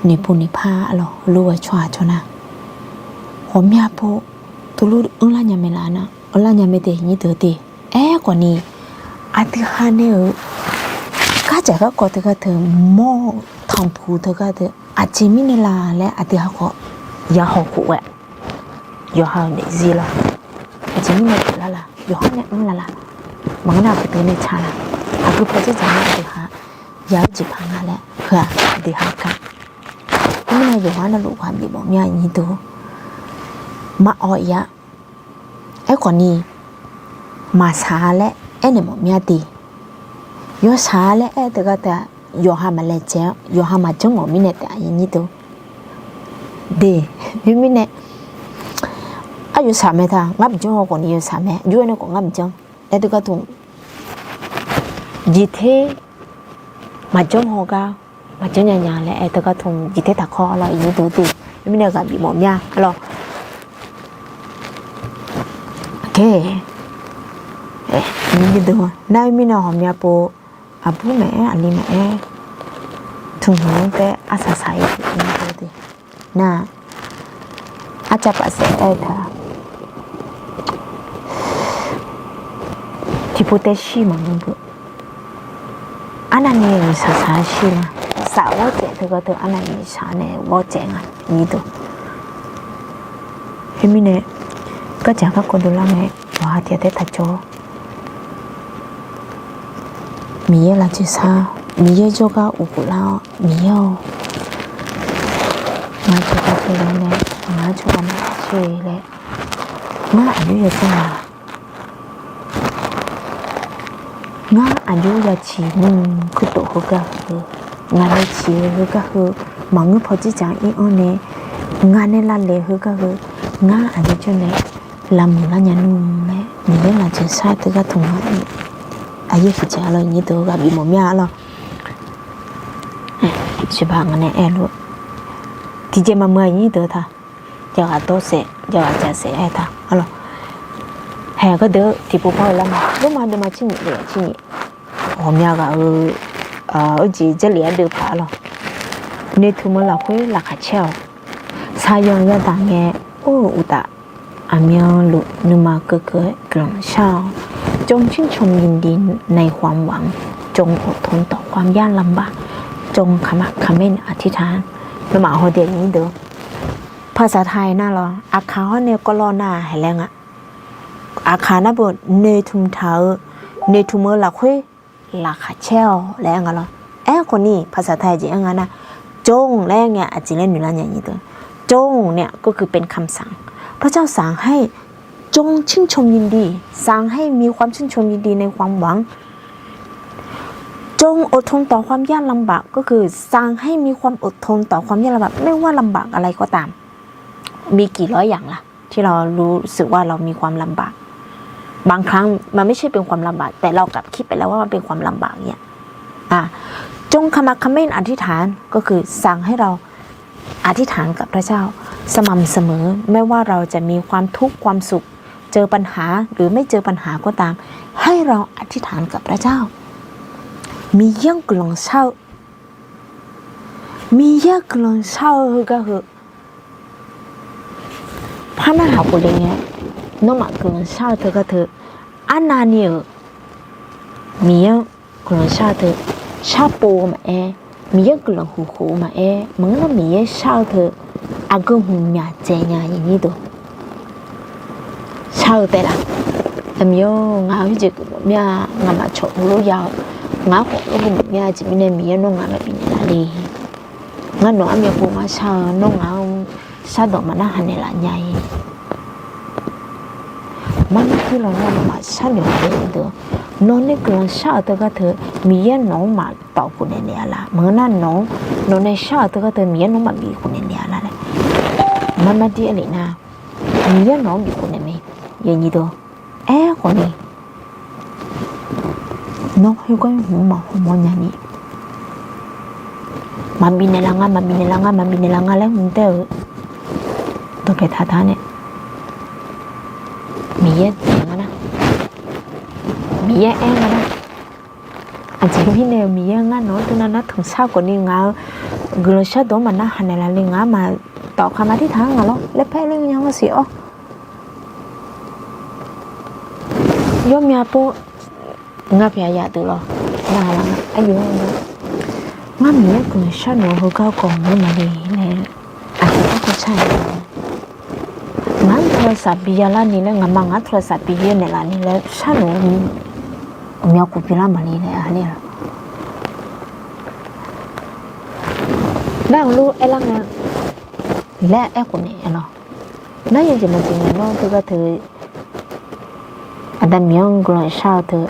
noeqpov noeqpar arlawr heulof-aer tsawrhaq tsawrnar, ghawqmya pov tov lof anrlar nya mae laf nar, anrlar nya mae te nyir deuq te. Aerkhawf ni, aqdui ha nae-euq gardzaq garkawv teugar teu, mawr-eu tanqpuq teugar teu, aqjeq mirnae la laer aqdui ha khawf ya haw khof ghae. Yawqha-euq daefzir lawr, aqjeq mirnae pyeuflar la, yawqha nae anr la la, maqngeur nar aqgeu teu nae tsaq la, aqgeu paw dzerdzaq nar aqdui ha ya-eu jeq paq nga laer heu-aq aqdui ha kar. Khoermirnae yawqha navluf ghaq bif mawf mya nyir deuq, maqawq ir-a. Aerkhawf ni, maqsaq-a laer aernaeq mawf mya de. Yawshaq-a laer aer-eu teugar teu-aq, yawqha maqlaejae-awr yawqha maqjanr mawf mirnae taef-a nyir deuq. De, khoermirnae, aqyawf shaq mae ta, ngar maqjanr haw khawf ni yawshaq mae, jov-aer nae khawf ngar maqjanr aer teugar tmq, jeqter maqjanr haw gar maqjanr nya nya laer aer teugar tmq jeqter taqkawr lawr nyir deuq de. Khoermirnae ghaq bif mawf mya lawr. Nar khoermirnae ghawqmya pov, aqbur maqaer, aqli maqaer, tmq hmq-anr taef arsaq saq-ir teu nyir deuq de. Nar, arcav paf saef aer-eu taq, tiqpov taef shir maqngeur beu. Arnavni-euq shaqshaq-aer shir nga. Shaq ghawr caev teugar teu arnavni shaq nae ghawr caev nga nyir deuq. Khoermirnae, gardzaq garkawv dovlar ngae, yawqha tiq ghaq taef taqjawr-awr, Miqyaer lafjeuq shar-awr, Miqyaer jawrgar uqkhof lar-awr, Miqyaer-awr, ngaq-euq cawqtaq cawqle nae, ngaq-anr cawba nae shir-eu laer, ngar aqjox ya jawr-a. Ngar aqjox ya ciq nmr, kuirtof heugar heu, ngaq nae ciq-eu heugar heu, maqngeur paw dzerdzaq-anr ir-anr nae, ngaq nae lavlaeq heugar heu, ngar aqjox jawr nae lavmuiq lar nya nmr laer, Miqyaer lafjeuq shar-eu teugar tmq-a. Aqyaer tiqjeq-a lawr, nyir deuq ghaq bif mawf mir-a lawr. Siqbaq ngaq nae aer-eu lof, tiqjeq maqmuiq-a nyir deuq ta. Jav ghaq dawrsaef, jav ghaq jaqsaef aer ta-a lawr. Haeq gardeuq tiqpov par-eu lar ma, Lormav deuvma tsir nyiq deuvma tsir nyiq. Ghawqmya ghaq-eu, arjeq Jarlif ardeuv paq-a lawr. Noeqtmq-eu lafkhoer laqkhaq caer-awq. Shaqyanq yadaq ngae, or-eu uqtaf, aqmyanluf nuima keuvkeuv-aer guiqlanq shar-awq. จงชื่นชมยินดีในความหวัง จงอดทนต่อความยากลำบาก จงขมักเขม้นอธิษฐาน Lormav hawdaef nyir deuq, ภาษาไทย nar lawr, aqkaq hawr nae kawvlawr nar haeq laer nga. Aqkaq nar beu noeqtmq taq-eu, noeqtmq-eu lafkhoer laqkhaq caer-awq laer aer nga lawr. Aerkhawf ni ภาษาไทย jeq aer nga nar, จง laer ngae aqjeq laer noeq lar nya nyir deuq, จง เนี่ย ก็คือเป็นคำสั่ง พระเจ้าสั่งให้ จงชื่นชมยินดี สั่งให้มีความชื่นชมยินดีในความหวัง จงอดทนต่อความยากลำบาก ก็คือสั่งให้มีความอดทนต่อความยากลำบาก ไม่ว่าลำบากอะไรก็ตาม มีกี่ร้อยอย่างล่ะ ที่เรารู้สึกว่าเรามีความลำบาก บางครั้งมันไม่ใช่เป็นความลำบาก แต่เรากลับคิดไปแล้วว่ามันเป็นความลำบากเนี่ย อ่ะ จงขมักเขม้นอธิษฐาน ก็คือสั่งให้เราอธิษฐานกับพระเจ้าสม่ำเสมอ ไม่ว่าเราจะมีความทุกข์ความสุข เจอปัญหาหรือไม่เจอปัญหาก็ตาม ให้เราอธิษฐานกับพระเจ้า Miqyaer-anr guiqlanq shar-eu, Miqyaer-anr guiqlanq shar-eu heugar heu, par narhaq khof le ngae, nawmaf guiqlanq shar-eu teugar teu, arnavni-euq Miqyaer-anr guiqlanq shar-eu teu, sharpov-eu maqaer, Miqyaer-anr guiqlanq huq khof-eu maqaer, maqngeur nar Miqyaer shar-eu teu, aqgeu hmq myaq dzaeq nya nyir deuq shar-eu taef laf. Aqmir-awr, ngaq-euq khoerjeq geufmawf mir-a, ngaqmaf cawq heulof ya-eu, ngaq-anr khawf lawrgeu mawf mir-a, aqjeq mirnae Miqyaer nawr ngaq-anr maqbifnaeq laf le. Ngar nawq-anr myavpov ngar shar-eu, nawr ngaq-anr shardawq maqnar haq naeqlaf nya-ir. Marmar tir lawq nar nawmaf sharnoeq-eu deuq, nawq nae guiqlanq shar-euq teugar teu, Miqyaer nawq-anr maqtawf khofnaeq naeq-a laf. Maqngeur nar nawq-anr, nawq nae shar-euq teugar teu Miqyaer nawq-anr maqbif khofnaeq naeq-a laf laer, marmar tir aer lef nar, Miqyaer nawq-anr bif khofnaeq mae. Aerkhawf ni, nawr khoergar hmq maqhaw mawr nya ni, maqbifnaeq laf nga, maqbifnaeq laf nga, maqbifnaeq laf nga laer mq taer-euq dawqpae taqtaq nae, Miqyaer daef nga nar, Miqyaer aer nga nar, aqjeq mirnae-euq Miqyaer ngar nawq-anr teunav nar tanqshar khawf ni ngaq-euq guiqlanq shardawq-anr maqnar haq naeqlaf le, ngaq-anr maqtawf kaq maqtir taq-anr ngaq lawr laer paer ler nya ngar siq-awr. Yawmyav pov ngar pyaeq yaf deuq lawr, ngar aqlaf nga, aqyawf nga, ngar Miqyaer guiqlanq sharnoeq-eu heugar gawq maqngeur maqle laer, aqjeq garkawv shar-aq, ngaq-anr โทรศัพท์ biya larni laer, ngaqma ngaq-anr โทรศัพท์ biyaer naeqlaf ni laer sharnoeq-eu ni, aqmyan khof bilar maqle laer aqler-a. Nar-euq lof aerlar nga laer aerkhof naeq-a lawr. Nar yawjeq maqjeq ngae nawr teugar teu, Aqda Miqyaer-anr guiqlanq shar-eu teu,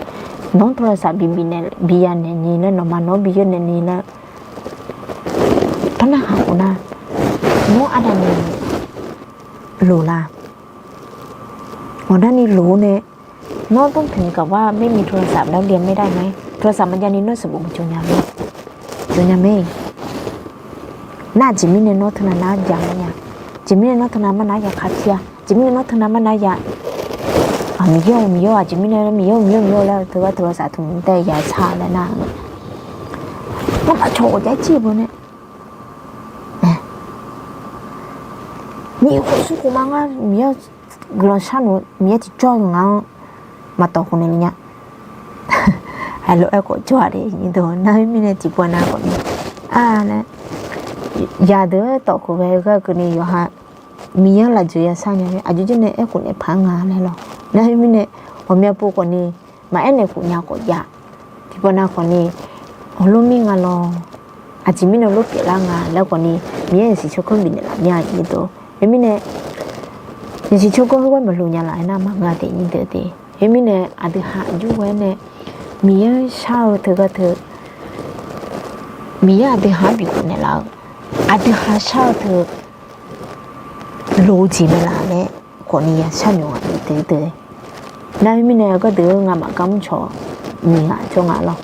nawq-anr โทรศัพท์ bi bifnaeq biya naeq ni laer, nawqma nawq-anr bi yawr naeq ni laer, par narhaq khof nar, nawr aqda Miqyaer loq la? Ngawqdarni loq-eu nae, น้องต้องถึงกับว่าไม่มีโทรศัพท์แล้วเรียนไม่ได้ไหม โทรศัพท์มันจะนี่ nawr sanqbof maqjawr nya mae, jawr nya mae. Nar aqjeq mirnae nawr teunav nar jaq nya, aqjeq mirnae nawr teunav mar nar ya kar tir-a, aqjeq mirnae nawr teunav mar nar ya, Miqyaer-or Miqyaer-or, aqjeq mirnae Miqyaer-or Miqyaer-or Miqyaer-or laer teugar โทรศัพท์ tmq tae ya sar laer nar, nawmaf cawq ghawqjav jir-eu beu nae, Miqyaer khof smr khof ma ngar Miqyaer guiqlanq sharnoeq Miqyaer tiqjawr-eu ngaq-anr maqtawf khof naeq le nya. Aqlof aerkhawf jawr-aq le, nar khoermirnae tiqpov nav khawf ni, a laer, yadeuq-aer tawf khof ghae-eu gar keuvni yawqha Miqyaer-anr lafjeuq yashar nya-aer aqjox jir nae aerkhof naeq paq-aer nga laer lawr. Nar khoermirnae ghawqmya pov khawf ni maqaer naeq khof nya khawf jav. Tiqpov nav khawf ni heulof mir nga lawr, aqjeq mirnae heulof pyeuflar nga laer khawfni, Miqyaer yasiq tsawrganr bifnaeq laf mir-a nyir deuq. Khoermirnae, yasiq tsawrganr khoergar maqlu nya laf-aer nar maqngeur-a taef nyir deuq de. Khoermirnae aqdui ha aqjox ghae-aer nae, Miqyaer shar-eu teugar teu, Miqyaer aqdui ha-anr bikhof naeqlaf-eu, aqdui ha shar-eu teu loq-eu jeq mae laf laer khawfni ya sharnoeq-a deuq deuq. Nar khoermirnae gharduq-eu ngamaf gar mrcawq nyiq ghaq jawr nga lawr.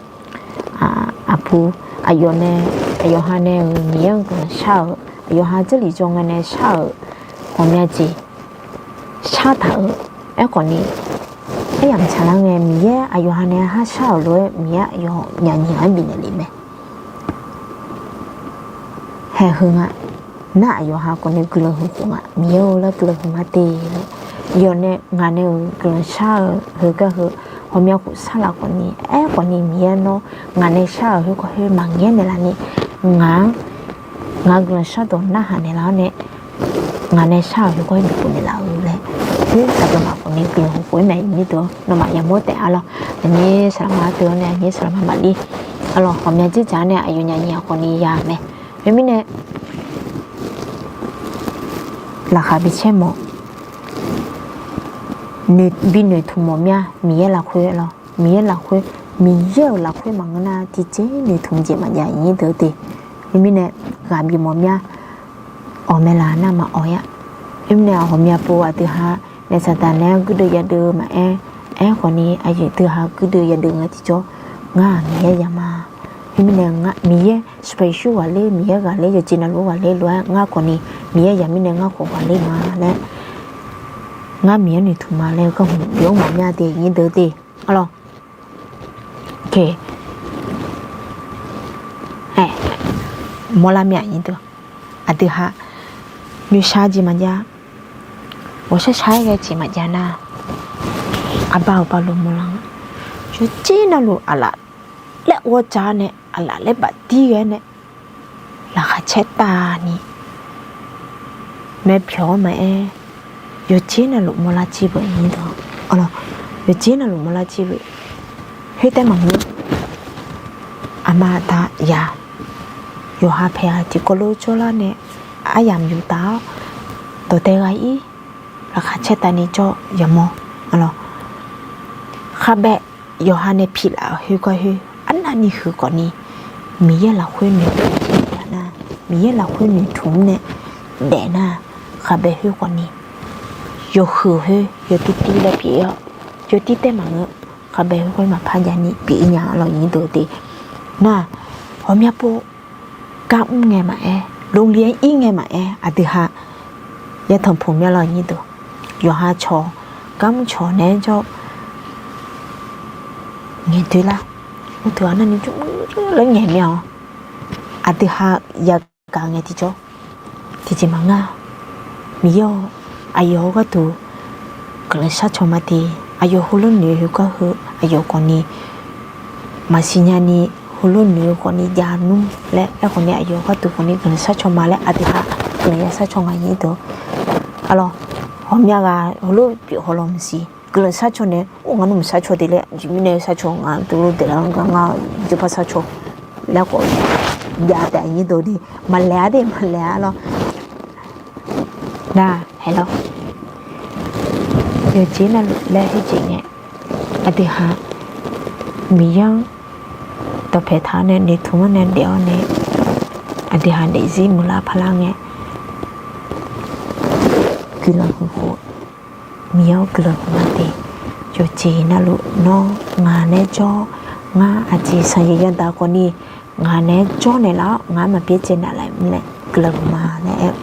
Aqpu, aqyawf nae, aqyawf ha nae-euq Miqyaer-anr guiqlanq shar-euq, aqyawf ha Jarlif jawr ngae nae shar-euq ghawqmya jeq shar taq-eu. Aerkhawfni, aryamq tsaqlar ngae Miqyaer aqyawf ha nae har shar-euq lof-aer Miqyaer aqyawf nyaf nyiq ghaq-anr bifnaeq lef mae. Haeq heu nga. Nar aqyawf ha khawfni guiqlanq huiq khof nga, Miqyaer-eu laer guiqlanq huiq ma de laer. Yawf nae ngaq nae-euq guiqlanq shar-eu heugar heu ghawqmya khof sharlaf khawfni, aerkhawfni Miqyaer nawr ngaq nae shar-euq khoergar khoer maqngaer naeqlaf ni, ngaq-anr, ngaq guiqlanq shardawq narhaq naeqlaf-awr nae, ngaq nae shar-euq khoergar bikhof naeqlaf-eu laer, khoer aqduimaf khawfni guiqlanq huiq khof-aer mae nyir deuq. Nawmaf yamawr taef-a lawr. Aqnyir saqlaqma-anr teu-awr nae aqnyir saqlaqma maqlir. Arlawq, ghawqmya dzerdzaq-anr nae aqyawf nyaf nyiq ghaq khawfni ya mae. Khoermirnae, laqkhaq bicaer mawf, noeq, binoeqtmq mawf mir-a, Miqyaer lafkhoer lawr, Miqyaer lafkhoer, Miqyaer-euq lafkhoer maqngeur nar tiqjeq noeqtmq jeq maqjav nyir deuq de. Khoermirnae, ghaq bimawf mir-a, awq mae laf nar maqawq-a. Khoermirnae ghawqmya pov aqdui ha nae saqdaq nae-anr guirdeuv yadeuv maqaer, aerkhawfni aqyuif dui ha guirdeuv yadeuv ngae tiqjawr, ngar-aq Miqyaer ya ma. Khoermirnae ngar Miqyaer special ghaqler, Miqyaer ghaqler, yawqjeq navluf ghaqler lof-aer ngar khawfni Miqyaer ya mirnae ngar khawf ghaqler ma laer, ngar Miqyaer noeqtmq ma laer garhmq bif-anr mawf mir-a de nyir deuq de. Arlawq, mawrlar mir-aq nyir deuq, aqdui ha noeqshaq jeq maqjav, ghawqshar shar-aer ghae jeq maqjav nar, aqbar-euq baloq mawrlar-anr, yawqjeq navluf aqlaf laer ghawr ja-awr nae, aqlaf laer bafdir ghae-aer nae, laqkhaq caer tavni maerpyawq-anr maqaer, yawqjeq navluf mawrlar jir beu nyir deuq. Arlawq, yawqjeq navluf mawrlar jir beu. Khoertaef maqngeur, aqma aqda yaq, yawqha paeq-aq tiqkawv lof jawrlar nae, aryamq yuf taf-awr dawqdae gha-ir, laqkhaq caer tavni jawr yamawr. Arlawq, khabae yawqha nae pilaf-euq khoergar khoer arnavni huiq khawfni, Miqyaer lafkhoer noeqtmq-eu jeq maqjav nar, Miqyaer lafkhoer noeqtmq-anr nae daef nar, khabae khoer khawfni yawhuiq khoer yawtir tir laer pyeuf-ir-awr, yawtir taef maqngeur, khabae khoer khoer maqpar javni pyeuf-ir nya lawq nyir deuq de. Nar, ghawqmya pov, gar mr ngae maqaer, lonli-aer ir ngae maqaer, aqdui ha yatanq puq mya lawq nyir deuq. Yawqha cawq, gar mr cawq naeq-aer jawr ngaeqdoe lar. Uqduq arnavni jmr laer ngaeq mya-awq. Aqdui ha yagaq ngae tiqjawr, tiqjeq maqngeur-a. Miqyaer-awr, aqyawf-euq gharduq guiqlanq sharcaw ma de. Aqyawf heulof noeq-eu khoergar heu aqyawf khawfni maqsiq nyani, heulof noeq-eu khawfni jav nmr laer aerkhawfni aqyawf gharduq khawfni guiqlanq sharcaw ma laer aqdui ha guiqlanq ya sharcaw nga nyir deuq. Arlawq, ghawqmya ghaq heulof pyeuf hawlawq maqsiq, guiqlanq sharcaw nae, or ngar nmr maqsharcaw de laer, aqjeq mirnae sharcaw nga, dovlof daeqlar-anr gar ngar jawrpar sharcaw laer khawf jav taef nyir deuq de. Maqlaeq-a de, maqlaeq-a lawr. Nar, haeq lawr. Yawqjeq navluf laer khoerjeq ngae, aqdui ha Miqyaer-anr dawqpae taq-awr nae noeqtmq-anr nae daef-awr nae, aqdui ha daefzir muiqlar parlar ngae, guiqlanq huiq khof, Miqyaer-awr guiqlanq huiq ma de. Yawqjeq navluf nawr ngaq naeq-aer jawr, ngar aqjeq sanqyaq yadaq khawfni ngaq naeq-aer jawr naeqlaf-awr ngaq-anr maqbyaer dzae naf laer mirnae guiqlanq huiq ma laer aer-eu,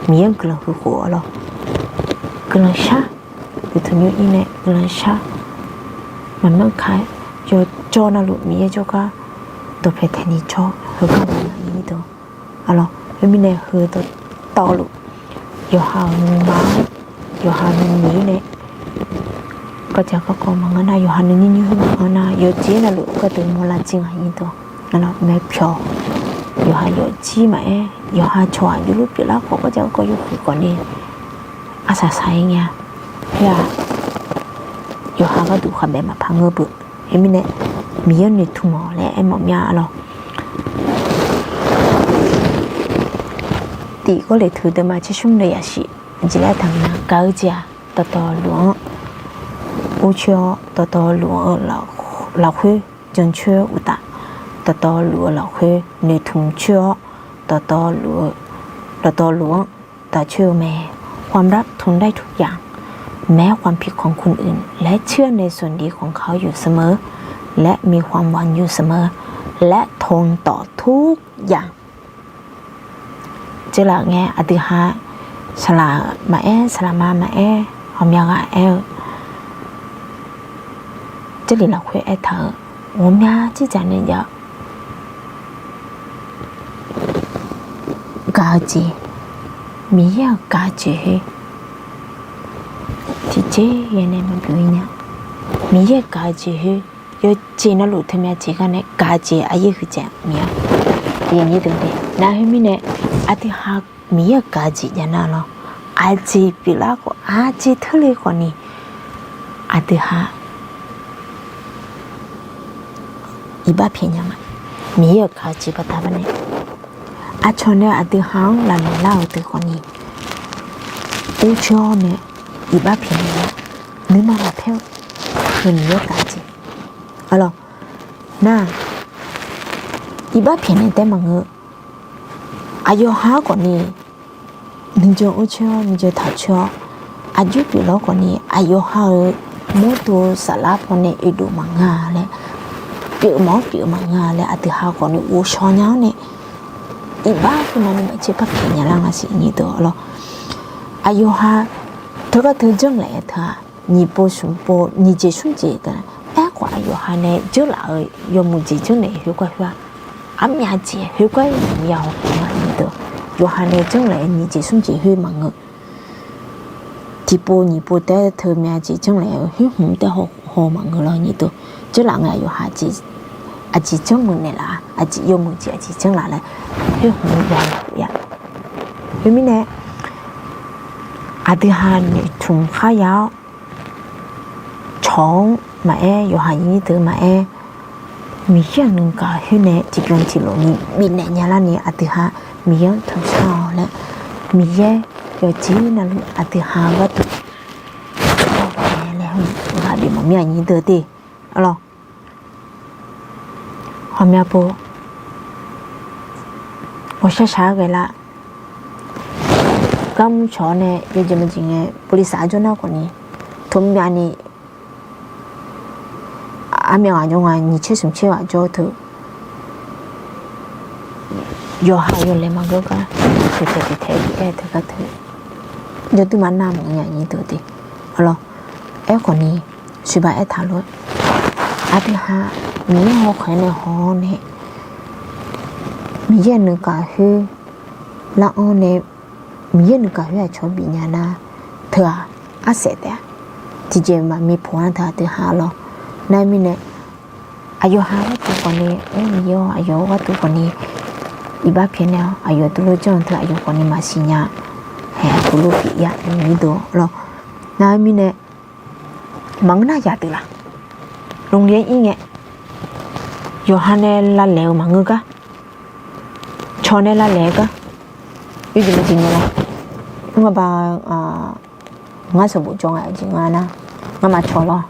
Miqyaer-anr guiqlanq huiq khof-awr lawr. Guiqlanq shar, uqduq nymr ir nae guiqlanq shar. Maqmyanr ka-aer yawqjawr navluf Miqyaer jawrgar dawqpae taeqni jawr heugar ghaq maqnir dawq. Arlawq, khoermirnae heu dawqtawvluf yawqha-euq nuima-anr, yawqha nuinoeq-ir nae gardzaq garkawv maqngeur nar, yawqha nuinyir nymr khoer maqngeur nar, yawqjeq navluf gharduq mawrlar jir nga nyir dawq. Arlawq, maerpyawq yawqha yawfjir maqaer, yawqha cawq aqjox lof pyeuflar khawf gardzaq garkawv yawhuiq khawfni arsaq saq-ir ngae-a. Khoer-aq, yawqha gharduq khaqbae maqpar ngeur beu. Khoermirnae, Miqyaer noeqtmq-awq laer aermawf mya-a lawq. Tif Gawrleqtu deuvma tsersmr deuvma yaqsiq, aqjeq laer taqnga, gaq-eu jeq-aq, dawqtawvluf-anr urcoer-awr, dawqtawvluf-eu lafkhoer jancoer-eu uqtaf, dawqtawvluf-eu lafkhoer noeqtmq coer-awr, dawqtawvluf-eu, dawqtawvluf-anr daq coer-eu mae. ความรักทนได้ทุกอย่าง แม้ความผิดของคนอื่น และเชื่อในส่วนดีของเขาอยู่เสมอ และมีความหวังอยู่เสมอ และทนต่อทุกอย่าง Dzeurlaf ngae aqdui ha, saqlaq maqaer, saqlaq ma maqaer, ghawqmya ghaq aer-eu, Jarlif lafkhoer aertaq-euq, ghawqmya dzerdzaq nae jav-eu gaq-eu jeq, Miqyaer-euq gaq-eu jeq khoer, tiqjeq-aer nae maqbi nya. Miqyaer-euq gaq-eu jeq khoer, yawjeq navluf teumya jeq gar nae gaq-eu jeq aqyaer huiqdzaeq mya. Nar khoermirnae, aqdui ha Miqyaer-euq gaq-eu jeq jav nar lawr, aqjeq pyeuflar khawf, aqjeq teurle khawf ni, aqdui ha iqbax pyaeqnya ma. Miqyaer-euq gaq-eu jeq baqda bar nae, aqcawq nae aqdui ha-anr lafnoeq lar-euq deuq khawf ni, urcoer-awr nae iqbax pyaeqnya ma. Nuima lafpaer-eu, heu Miqyaer gaq-eu jeq. Arlawq, nar, iqbax pyaeqnaeq taef maqngeur. Aqyawf ha-anr khawf ni, nuijawr urcoer-awr, nuijawr taqcoer-awr, aqjox pyeuflar khawf ni, aqyawf ha-euq mawrdo-eu saflar pawnae oedov maqngeur-a laer, pyeuf mawf-anr pyeuf maqngeur-a laer, aqdui ha khawf ni ghovshaw nya-awr nae, iqbax khoernav ni maqtser par pyaeqnya lar nga siq nyi deuq lawr. Aqyawf ha teugar teu janrlaeq-aer teu-aq, nyiq pov smq pov nyiq jeq smr jeq teu-aq, aerkhawf aqyawf ha nae dzeurlaf-euq yawmuiq jeq janrnaeq khoergar khoer-aq, armyav jeq khoergar-ir maqya haw-a nyi deuq, yawqha nae janrlaeq-eu nyiq jeq smr jeq khoer maqngeur. Tiqpov nyiq pov taef-aer teu myav jeq janrlaeq-eu khoer hmq taef haw maqngeur lawr nyi deuq, dzeurlaf ngae aqyawf ha aqjeq janrmuiq naeqlaf-a, aqjeq yawmuiq jeq aqjeq janrlaf laer, khoer hmq ya-a. Khoermirnae, aqdui ha noeqtmq kharya-awr, cawq-anr maqaer, yawqha nyir deuq maqaer, Miqyaer-euq nuigaq khoer nae tiqbyan tiqlof ni bifnaeq nya larni aqdui ha Miqyaer-anr tmqshar-awq laer, Miqyaer yawqjeq navluf aqdui ha gharduq laer, ghaq bif mawf mir-a nyir deuq te. Arlawq, ghawqmya pov, ghawqshar shaq-aer ghae lar, garmr cawq-awr nae yawjeq maqjeq ngae, บริษัท jawr nar khawf ni, tmq myavni armyav ghaq jawr nga, nyiq tser smq tser ghaq jawr teu, yawqha yawlaeq maqngeur gar, teu taeq teu taeq bi aer teu gar teu, yawduq maqnar mawf nya nyir deuq te. Arlawq, aerkhawf ni, suiqbaq aertaq lof-aer, aqdui ha Miqyaer hawkhaeq nae haw-awr nae, Miqyaer nuigaq khoer lar-anr nae, Miqyaer nuigaq khoer aqcawq bifnya nar, teu-aq, arsaef taef-a. Tiqjeq maqmiq poq-anr teu aqdui ha lawr. Nar mirnae, aqyawf ha gharduq khawf ni, aer Miqyaer-awr, aqyawf-eu gharduq khawf ni, iqbax pyaeqnaeq-awr aqyawf duq lof janr-eu teu aqyawf khawf ni maqsiq nya. Haeq aqkuv lof pyeuf-ir-a, nymq-mr deuq lawr. Nar mirnae, maqngeur nar yadeuq laf, โรงเรียน ir ngae, yawqha nae lavlaeq-eu maqngeur gar, cawq nae lavlaeq-eu gar, yawjeq maqjeq ngae lar, ngar ba, ngar sanqbof jawr ngae jeq nga nar, ngar maqcawq lawr.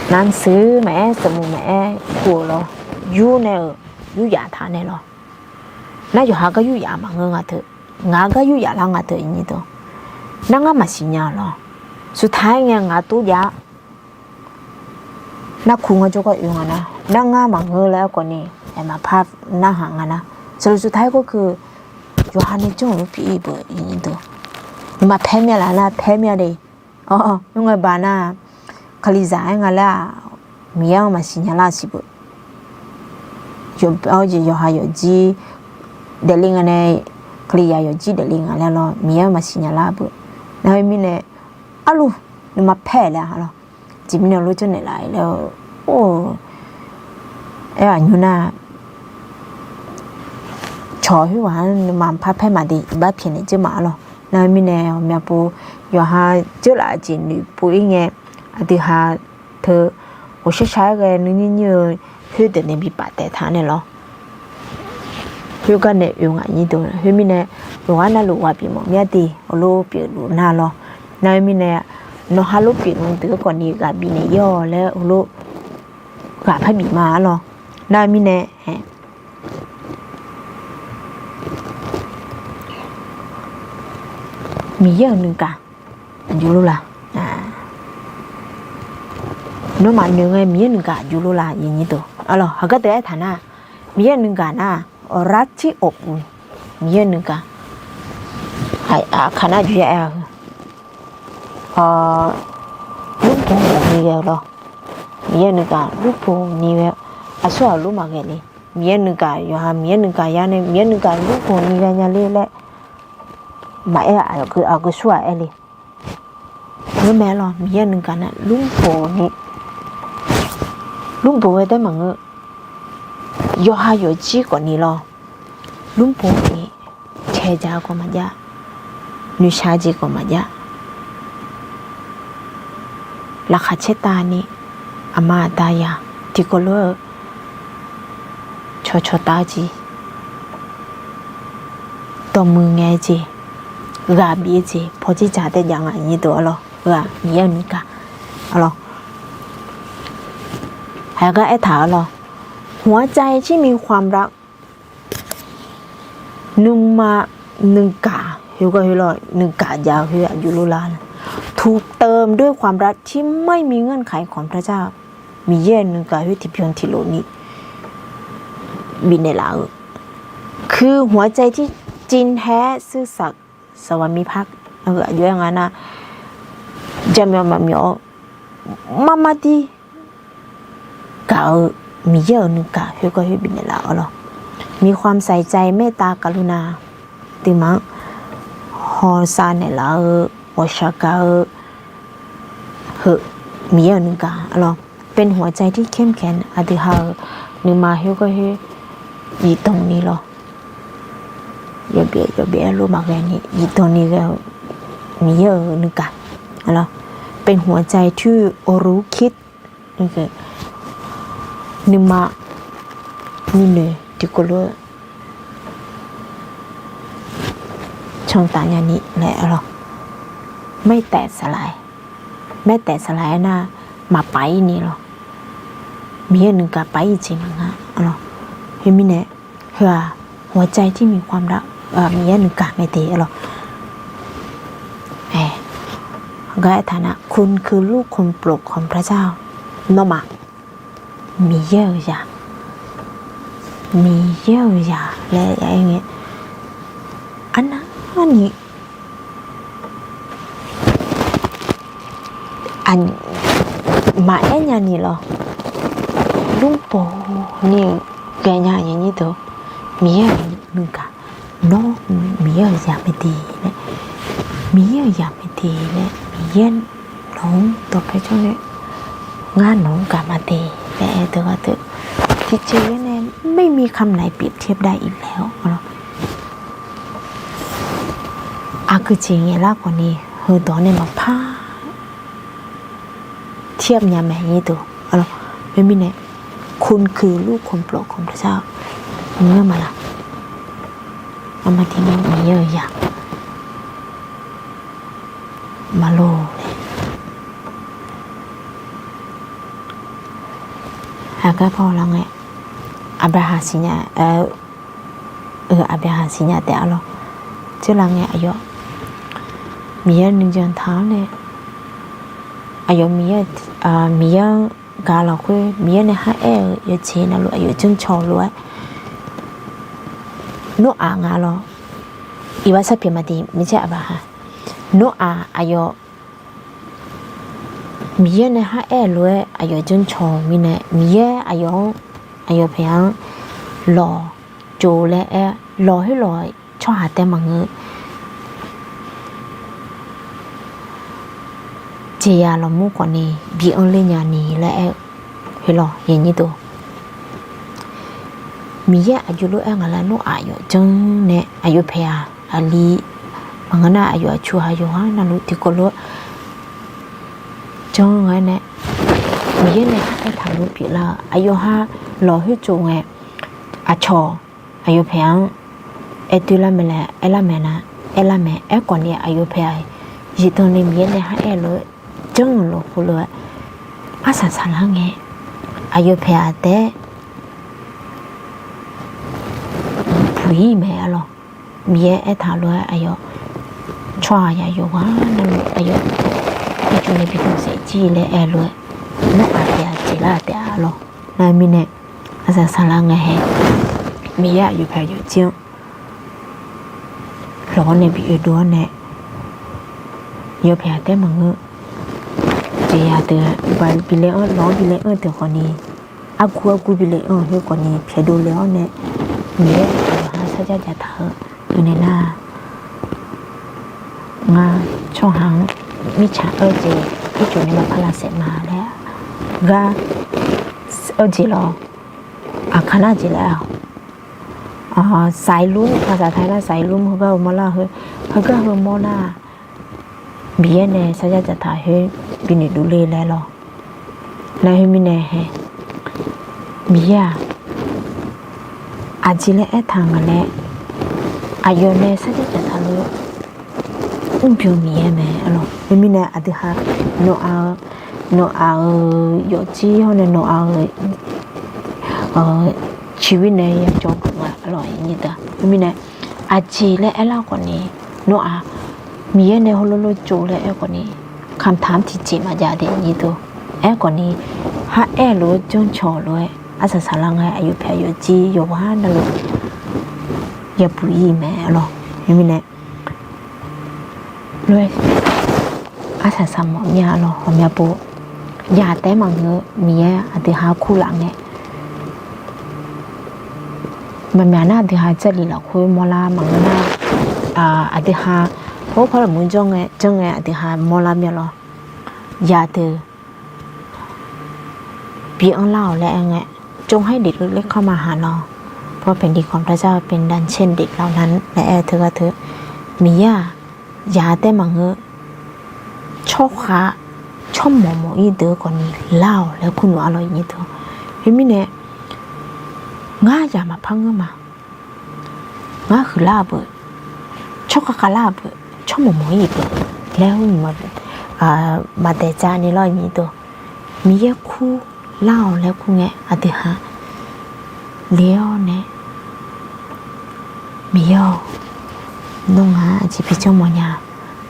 Navseuq maqaer, sanqbof maqaer, ku-euq lawr, yur nae-euq, yur yaf taq nae lawr. Nar yawqha gar yur yaf maqngeur nga teu, ngaq-eu gar yur yaf lar nga teu nyir deuq, nar ngar maqsiq nya lawr. สุดท้าย ngae ngaq tov jav-a. Nar ku ngar jawrgar oe nga nar, nar ngar maqngeur laer aerkhawf ni, aer maqpar narhaq nga nar, สรุปสุดท้าย ก็คือ yawqha nae janr-euq lof pyeuf-ir beu nyir deuq, nuima paer myav laf nar paer myav de. Awr, ngar ba nar, Kalizaq aer nga laer-aq, Miqyaer-anr maqsiq nya lar siq beu. Yawqha yawqjir daefle nga nae, Kalizaq yawqjir daefle nga laer lawr, Miqyaer-anr maqsiq nya lar beu. Nar khoermirnae, arluf, nuima paer laer-a lawr. Aqjeq mirnae lof janrnaeq laf-ir laer-eu, or, aer-aq nymr nar, cawq khoerghaq-anr nuima maqpar paer maqde, iqbax pyaeqnaeq dzeur ma-a lawr. Nar khoermirnae ghawqmya pov, yawqha dzeurlaf-eu jeq noeqpov-ir ngae, aqdui ha teu ghawqshar shaq-aer ghae nuinyir nyir-eu khoerdeuq nae bi paf taef taq nae lawr. Khoergar nae oe ngaq nyir deuq, khoermirnae, yawqghaq navluf ghaq pyeuf mawf mir-a de, heulof pyeufluf nar lawr. Nar khoermirnae, nawqha lof pyeufluf deuq-anr khawfni ghaq bifnaeq ir-awq laer heulof ghaq parbif ma-a lawr. Nar khoermirnae, Miqyaer-euq nuigaq aqjox lor la? Nawmaf noeq ngae Miqyaer nuigaq aqjox lor la? Aqlawq, heugar deuq aertaq nar, Miqyaer-euq nuigaq nar, awqrar tir awqpuq, Miqyaer-euq nuigaq, aqkaq nar aqjox ya aer-a heu, lmrpoq ni ghae-eu lawr. Miqyaer nuigaq lmrpoq ni ghae, aqsur aqlof maqghae le. Miqyaer nuigaq yawqha Miqyaer nuigaq yar nae Miqyaer nuigaq lmrpoq ni ghae nya ler laer maqaer, aqgeu surghaq aer le. Ngeurmae lawr, Miqyaer nuigaq nar lmrpoq ni, lmrpoq ghae taer maqngeur, yawqha yawqjir khawfni lawr, lmrpoq ni cae ja khawf maqjav, noeqshaq jeq khawf maqjav, laqkhaq caertavni, aqma aqda yaq tiqkawv lof-eu cawqcawq tav-eu jeq, dawqmuiq ngae-eu jeq, ghaq bif-eu jeq, pawqjir jaq tae jav nga nyir deuq-a lawr. Heu-aq Miqyaer-euq nuigaq-a lawr. Haiq gar aertaq-a lawr, หัวใจที่มีความรัก nuima nuigaq khoergar khoer lawr, nuigaq jav-eu khoer aqjox lor la? ถูกเติมด้วยความรักที่ไม่มีเงื่อนไขของพระเจ้า Miqyaer-euq nuigaq khoer tiqbyan tiqlof ni bifnaeq laf-eu, คือหัวใจที่จริงแท้ซื่อสัตย์สวามิภักดิ์ aqjox aer nga nar, jaqmyawf maqmyawf-eu marmar dir gaq-eu Miqyaer-euq nuigaq khoergar khoer bifnaeq laf-a lawr. มีความใส่ใจเมตตากรุณา aqduimaf-anr hawsav naeqlaf-eu, ghawqshaq gaq-eu, heu Miqyaer-euq nuigaq-a lawr. เป็นหัวใจที่เข้มแข็ง aqdui ha-euq nuima khoergar khoer zifdan ni lawr, yawbyaef yawbyaef-aer lor maqghae ni zifdan ni ghae-eu Miqyaer-euq nuigaq-a lawr. เป็นหัวใจที่รู้คิด nuima nuinoeq tiqkawv lof-eu cantav nyani laer-a lawr. Maertaef saqlaq-aer, maertaef saqlaq-aer nar, maqpaf ir ni lawr. Miqyaer nuigaq paf ir jeq maqnga-a lawr. Khoermirnae, heu-aq หัวใจที่มีความรัก Miqyaer nuigaq mae de-a lawr. Gar aertaq nar, คุณคือลูกคนโปรดของพระเจ้า nawmaf Miqyaer-euq zaq, Miqyaer-euq zaq laer aer ngae, arnavni maqaer nya ni lawr, lmrpoq ni ghaenya nyir deuq, Miqyaer-euq nuigaq, nawr Miqyaer-euq zaq mae de laer, Miqyaer-euq zaq mae de laer, Miqyaer nawq-anr dawqpae jawr nae, ngar nawq-anr gaq ma de laer aer deuq gharduq, tiqjeq-aer nae ไม่มีคำไหนเปรียบเทียบได้อีกแล้ว Aqgeujeq ngaeqlar khawfni heudawq nae maqpar tiqyamq nya mae nyir deuq-a lawr. Khoermirnae, คุณคือลูกคนโปรดของพระเจ้า ngeur ma laq? Armar tiq ni Miqyaer-euq zaq maqlor laer. Aqgar paw lar ngae, Aqbyaqhaq siqnya, Aqbyaqhaq siqnya taef-a lawr. Tserlar ngae aqyawf Miqyaer nuijan taq-anr nae, aqyawf Miqyaer, Miqyaer-anr gaq lafkhoer Miqyaer nae kharaer-euq yawqjeq navluf aqyawf janrcaw-eu lof-aer, Noraq nga lawr. Iqbax sarpyeuf maqde, Miqyaer Aqbyaqhaq, Noraq aqyawf Miqyaer nae kharaer-euq lof-aer aqyawf janrcaw-eu mirnae, Miqyaer aqyawf-anr, aqyawf paeq-anr lawq tsov laer aer, lawq khoerlawq tsawrhaq tae maqngeur, jeqzaq lawqmur khawfni bi anr ler nya ni laer aer-eu khoerlawq, Miqyaer aqjox lof-aer ngaq laer Noraq aqyawf janr nae aqyawf paeq-aq, aqli maqngeur nar aqyawf aqcu aqyawf-anr navluf tiqkawv lof-aer janr-eu nga nae, Miqyaer nae kharaer taq lof pyeuflar-eu aqyawf ha lawq khoer tsov ngae, aqcawq aqyawf paeq-anr aer doer lar mae laer aerlar mae nar, aerlar mae. Aerkhawf ni aqyawf paeq-aq, zifdan ni Miqyaer nae kharaer lof-aer janr-euq lafkhoer lof-aer arsaq saqlar ngae, aqyawf paeq-aq taef-aer buq-ir mae arlawq. Miqyaer aertaq lof-aer aqyawf tsawrhaq yawqghaq navluf aqyawf ircuf nae bi dmq saef jir laer aer lof-aer, nawr aqjeq aqjeq lar taef-a arlawq. Nar mirnae arsaq saqlar ngae hae, Miqyaer aqyawf paeq yawfjir-anr lawq-awr nae bi oedov-awr nae, yawpaeq-aq taef maqngeur. Jeqzaq deuq bi laer anr, lawq-anr bi laer anr-eu deuq khawf ni, argu argu bi laer anr-eu khoer khawf ni pyaeqdov le-awr nae, Miqyaer aqyawf-anr sarjax dzaqtaq-eu, oe nae nar, ngar tsawrhaq-anr mirtsaq-anr jeq ircuf nae maqpar lavsaef ma laer, gar-anr jeq lawq, aqkaq nar jeq laer-aq, saqirlmr, aqsaqtaq nar saqirlmr heugar heu mawrlar-eu, heugar heu mawr nar, Miqyaer nae sarjax dzaqtaq khoer bi noeqdov le laer lawq. Nar khoermirnae hae, Miqyaer-aq aqjeq laer aertaq nga laer, aqyawf nae sarjax dzaqtaq lof mrbyan Miqyaer mae arlawq. Khoermirnae aqdui ha nawq-aq, nawq-aq-euq yawfjir hawr nae nawq-aq-euq ciqwir nae yajawr geuf nga arlawq. Khoermirnae aqjeq laer aerlar khawf ni, nawr-aq Miqyaer nae heulof lof tsov laer aer khawf ni, kamqtaq-anr tiqjeq maqjav de nyir deuq. Aerkhawf ni, kharaer lof-aer janrcawq lof-aer arsaq saqlar ngae, aqyawf paeq aqyawf jir yawqghaq navluf yabuq-ir mae arlawq. Khoermirnae lof-aer arsaq saq mawf mir-a arlawq. Ghawqmya pov yaq taef-aer maqngeur, Miqyaer aqdui ha kurlaf ngae, maqmyaq nar aqdui ha jarlif lafkhoer mawrlar maqngeur nar, aqdui ha hawr par lafmuir janr ngae, janr ngae aqdui ha mawrlar mir-a lawq. Yaq deuq bi anrlar-awq laer aer ngae, จงให้เด็กเล็กๆเข้ามาหาเรา เพราะแผ่นดินของพระเจ้าเป็นดินแดนเช่นเด็กเหล่านั้น laer aer-eu teugar teu, Miqyaer-aq yaq taef-aer maqngeur, tsawrkhav tsawrmawq mawq-ir deuq-eu khawf ni lar-awq laer kur noeq arlawq nyir deuq. Khoermirnae, ngar yaq maqpar ngeur ma. Ngar huiqlar-eu beu, tsawrkhav khavlar-eu beu, tsawrmawq mawq-ir beu laer hmq maqdaeq dzaq ni lawr nyir deuq. Miqyaer kurlar-awq laer kur ngae aqdui ha le-awr nae, Miqyaer-awq, nawr ngaq-anr aqjeq bi janrmawf nya,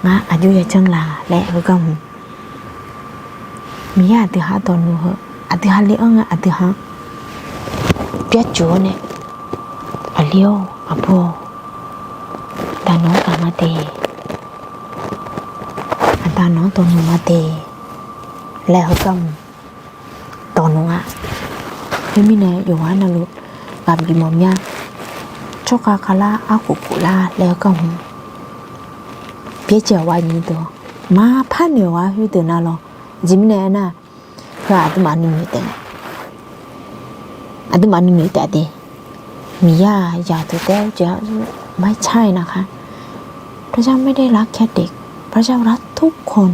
ngar aqjox yajanr la laer heugar hmq Miqyaer aqdui ha dawq nui heu, aqdui ha le-anr ngae aqdui ha byarcuf-awr nae, aqli-awr aqbur-awq, aqda nawq-anr gaq ma de, aqda nawq-anr dawq nui ma de laer heugar hmq dawq nui nga. Khoermirnae yawqghaq navluf ghaq bif mawf mya, tsawrkhav khavlar arkhof khoflar laer heugar hmq byaerdzae-awq nyir deuq, maqpar noeq-awq-a khoerdeuq navlawq. Aqjeq mirnae aernar, heu-aq aqduimaf nuinoeq taef, aqduimaf nuinoeq taef de. Miqyaer-aq yaq deuq taef-aer jeq-a, ไม่ใช่นะคะ พระเจ้าไม่ได้รักแค่เด็ก พระเจ้ารักทุกคน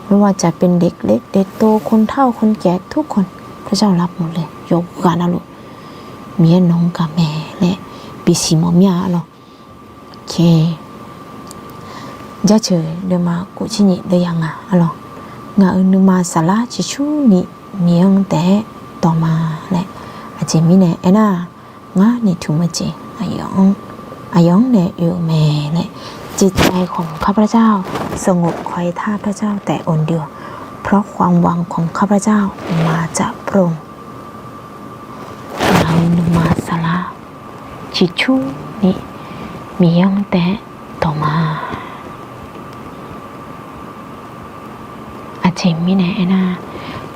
ไม่ว่าจะเป็นเด็กเล็กเด็กโต คนเฒ่าคนแก่ทุกคน พระเจ้ารักหมดเลย yawqghaq navluf Miqyaer nawq-anr gaq mae laer bisiq mawf mir-a arlawq. Jaceuq deuvma kof tser nyiq deuv yaq ngaq arlawq. Ngaq-euq nuima saflar ciqcurni Miqyaer-anr taef-aer dawq ma laer. Aqjeq mirnae aernar, ngar noeqtmq-eu jeq aqyawf-anr nae oe-euq mae laer. จิตใจของข้าพเจ้าสงบ ขอให้ข้าพเจ้าแตะองค์เดียว เพราะความหวังของข้าพเจ้ามาจากพระองค์ Ngaq-euq nuima saflar ciqcurni Miqyaer-anr taef-aer dawq ma. Aqjeq mirnae aernar,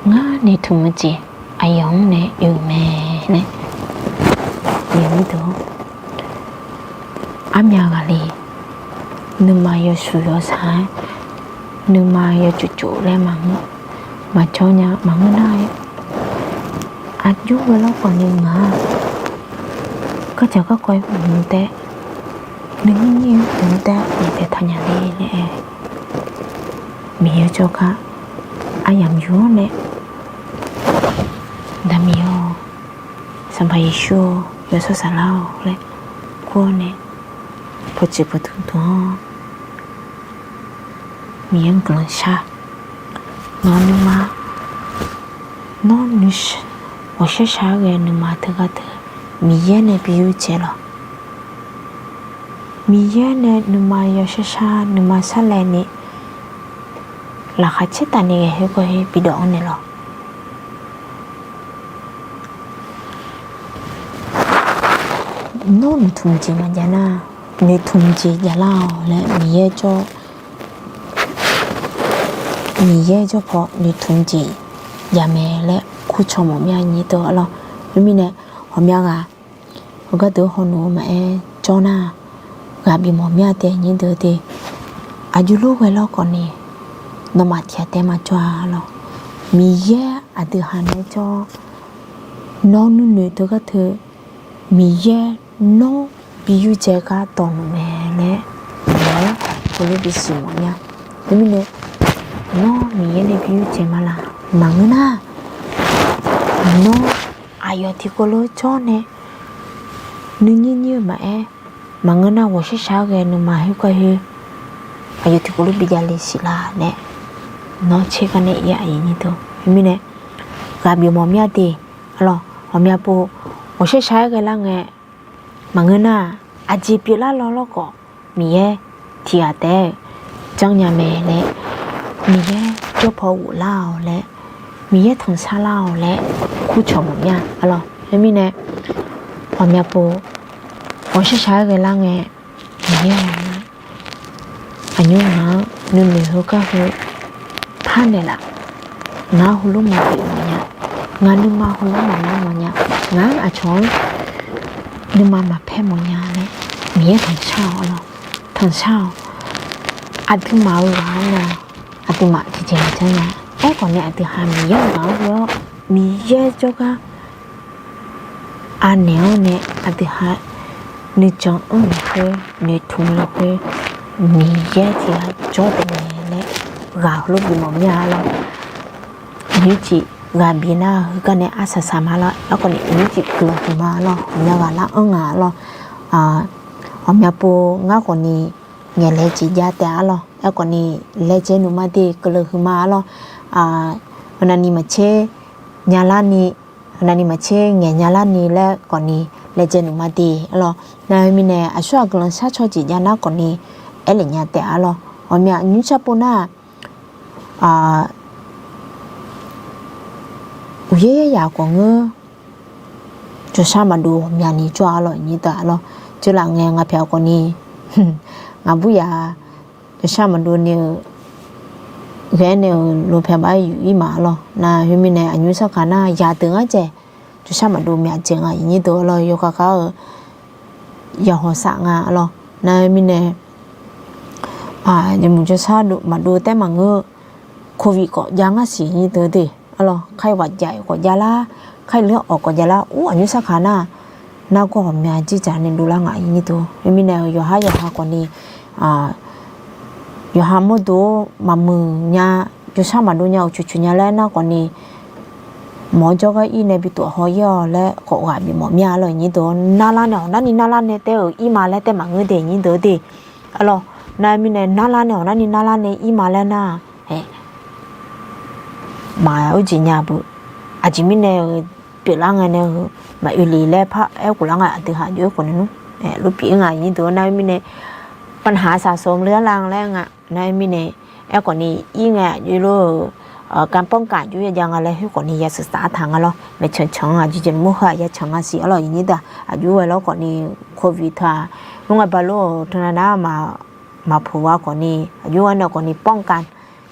ngar noeqtmq-eu jeq aqyawf-anr nae oe-euq mae laer. Yawqnyir deuq, armyav ghaqle nuima yawshuif yawshaq-aer, nuima yawtsuf tsuf laer maqngeur, maqjawr nya maqngeur nar-aer, aqjox ghae lawrkhawf ni ngaq-aq, gardzaq garkawv-aer maqngeur taef, nuinyir nyir-aer maqngeur taef, naeq taeq taqnya le laer aer, Miqyaer jawrgar aryamq yur-awr nae, Aqda Miqyaer-or, Sanqpaq Yeqsur-or, Yawshawr Saflar-or laer kur-awr nae, pawqtsuif pawqtmr dmq-awr, Miqyaer-anr guiqlanq shar. Nawq-eu nuima, nawr ghawqshar shar-aer ghae-eu nuima teugar teu, Miqyaer nae bi yurdzae lawq. Miqyaer nae nuima yawshar shar, nuima sarlaevni, laqkhaq caertavni ghae khoergar-aer bidawv-anr naeq lawq. Nawr noeqtmq jeq maqjav nar, noeqtmq jeq javlar-awq laer Miqyaer jawr, Miqyaer jawr paw noeqtmq jeq javmae laer kurcaw mawf mir-a nyir deuq-a lawq. Khoermirnae, ghawqmya ghaq, heugar deuq-anr hawnoeq-eu maqaer jawr nar, ghaq bif mawf mir-a taef nyir deuq de. Aqjox lof ghae lawr khawfni, nawmaf tiq ghaq taef maqjawr-a lawq. Miqyaer aqdui ha naeq-aer jawr, nawr nuinoeq teugar teu, Miqyaer nawr bi yurdzae gar dawq nmr mae laer, nawq-anr heulof bisiq mawf mir-a. Teumirnae, nawr Miqyaer nae bi yurdzae ma laq, maqngeur nar, nawr aqyawf tiqkawv lof jawr nae nuinyir nyir-eu maqaer, maqngeur nar ghawqshar shar-aer ghae nuima khoergar khoer, aqyawf tiqkawv lof bijav le siq laf nae, nawr tser gar nae ir-a aqyuif nyir deuq. Khoermirnae, ghaq bif mawf mir-a de. Arlawq, ghawqmya pov ghawqshar shar-aer ghae lar ngae, maqngeur nar, aqjeq pyeuflar law lawrkhawf, Miqyaer tiq ghaq taef-aer janrnya mae laer, Miqyaer jawr paw ghoflar-awq laer, Miqyaer tanqshar lar-awq laer, kurcawq mawf mir-a. Arlawq, khoermirnae, ghawqmya pov ghawqshar shar-aer ghae lar ngae, Miqyaer-a, aqnymr ngaq-anr nuinoeq heugar heu parnaeq laf. Ngaq-anr heulof maqpyeuf mawfnya. Ngaq nuima heulof maqnar mawfnya. Ngaq-anr aqcawq-anr nuima maqpaer mawfnya laer, Miqyaer tanqshar-awq lawq. Tanqshar-awq. Aqduimaf-euq ghaq-anr nar, aqduimaf tiqjeq maqjanr nya. Aerkhawf nae aqdui ha Miqyaer-euq ghaq-anr ghoe-awr, Miqyaer jawrgar anaeq-awr nae aqdui ha nuijan anr lafkhoer, noeqtmq lafkhoer, Miqyaer tiq ghaq jawr taef-aer nae ghaq heulof bif mawf mir-a lawq. Iqnyir cif ghaq bif nar heugar nae arsaq saq ma lawr. Aerkhawf ni iqnyir cif guiqlanq huiqma lawr. Ghawqmya ghaq lar anr nga lawr. Ghawqmya pov ngar khawf ni ngaeq laejae jav taef-a lawr. Aerkhawf ni laejae nuima de guiqlanq huiqma lawr. Heunavni maqtser nyalar ni, heunavni maqtser ngaeq nyalar ni laer khawf ni laejae nuima de-a lawr. Nar-eu mirnae aqsur ghaq guiqlanq sharcaw jeq jav nar khawf ni aerlef nya taef-a lawr. Ghawqmya nymr sharpov nar-aq, uqyaer yaer yaq khawf ngeur, jawrshar maqdov ghawqmyani jawr-a lawr, iqnyir deuq-a lawr. Teulof ngae nga pyaeq khawf ni, ngaq bur yaq jawrshar maqdov nae-eu ghae nae-euq lopyaeq bar yuf ir ma lawr. Nar khoermirnae aqnymr sarkaq nar yadeuq ngar dzaeq, jawrshar maqdov myaq dzaeq nga iqnyir deuq-a lawr. Yawkhav khav-eu yaqhawq saf nga lawr. Nar khoermirnae, jawrmuiq jawrshar maqdov taef maqngeur, covid khawf jav ngar siq iqnyir deuq de-a lawr. Kar-eu ghaq jav-eu khawf javlar, kar-eu ler awq khawf javlar. Ur, aqnymr sarkaq nar, nargawr ghawqmya jirdzaq nae dovlar nga iqnyir deuq. Khoermirnae-eu yawqhar yawqha khawf ni, yawqha mawrdo maqmuiq nya, jawrshar maqdov nya, uqcif cuf nya laer nar khawf ni, mawq-awr jawrgar ir nae bi tof haw ir-awq laer khawf ghaq bif mawf mir-a lawr iqnyir deuq. Narlar nae hawq narni narlar nae taef-euq ir ma laer taef maqngeur de iqnyir deuq de-a lawr. Nar khoermirnae narlar nae hawq narni narlar nae ir ma laer nar-aq, maq-eu jeq nya beu. Aqjeq mirnae-eu pyeuflar ngae nae-eu maqoe le laer par-aer ghoflar nga aqdui ha jov-aer khawf ni nmr, lor pyeuf-ir nga iqnyir deuq. Nar khoermirnae ปัญหาสะสมเรื้อรัง laer nga. Nar khoermirnae, aerkhawf ni ir ngae aqjox lor-eu, การป้องกัน aqjox ya jav nga laer khoer khawf ni ya sheuqsaf artaq nga lawr. Maeqtsanq tsanq-anr aqjeq jeq mur heu-aq ya tsanq nga siq-a lawr iqnyir deuq. Aqjox ghae lawr khawf ni covid teu-aq, nymr ngae ba lor-eu teunav nar maqpoq-a khawf ni aqjox ghae nae khawf ni ป้องกัน,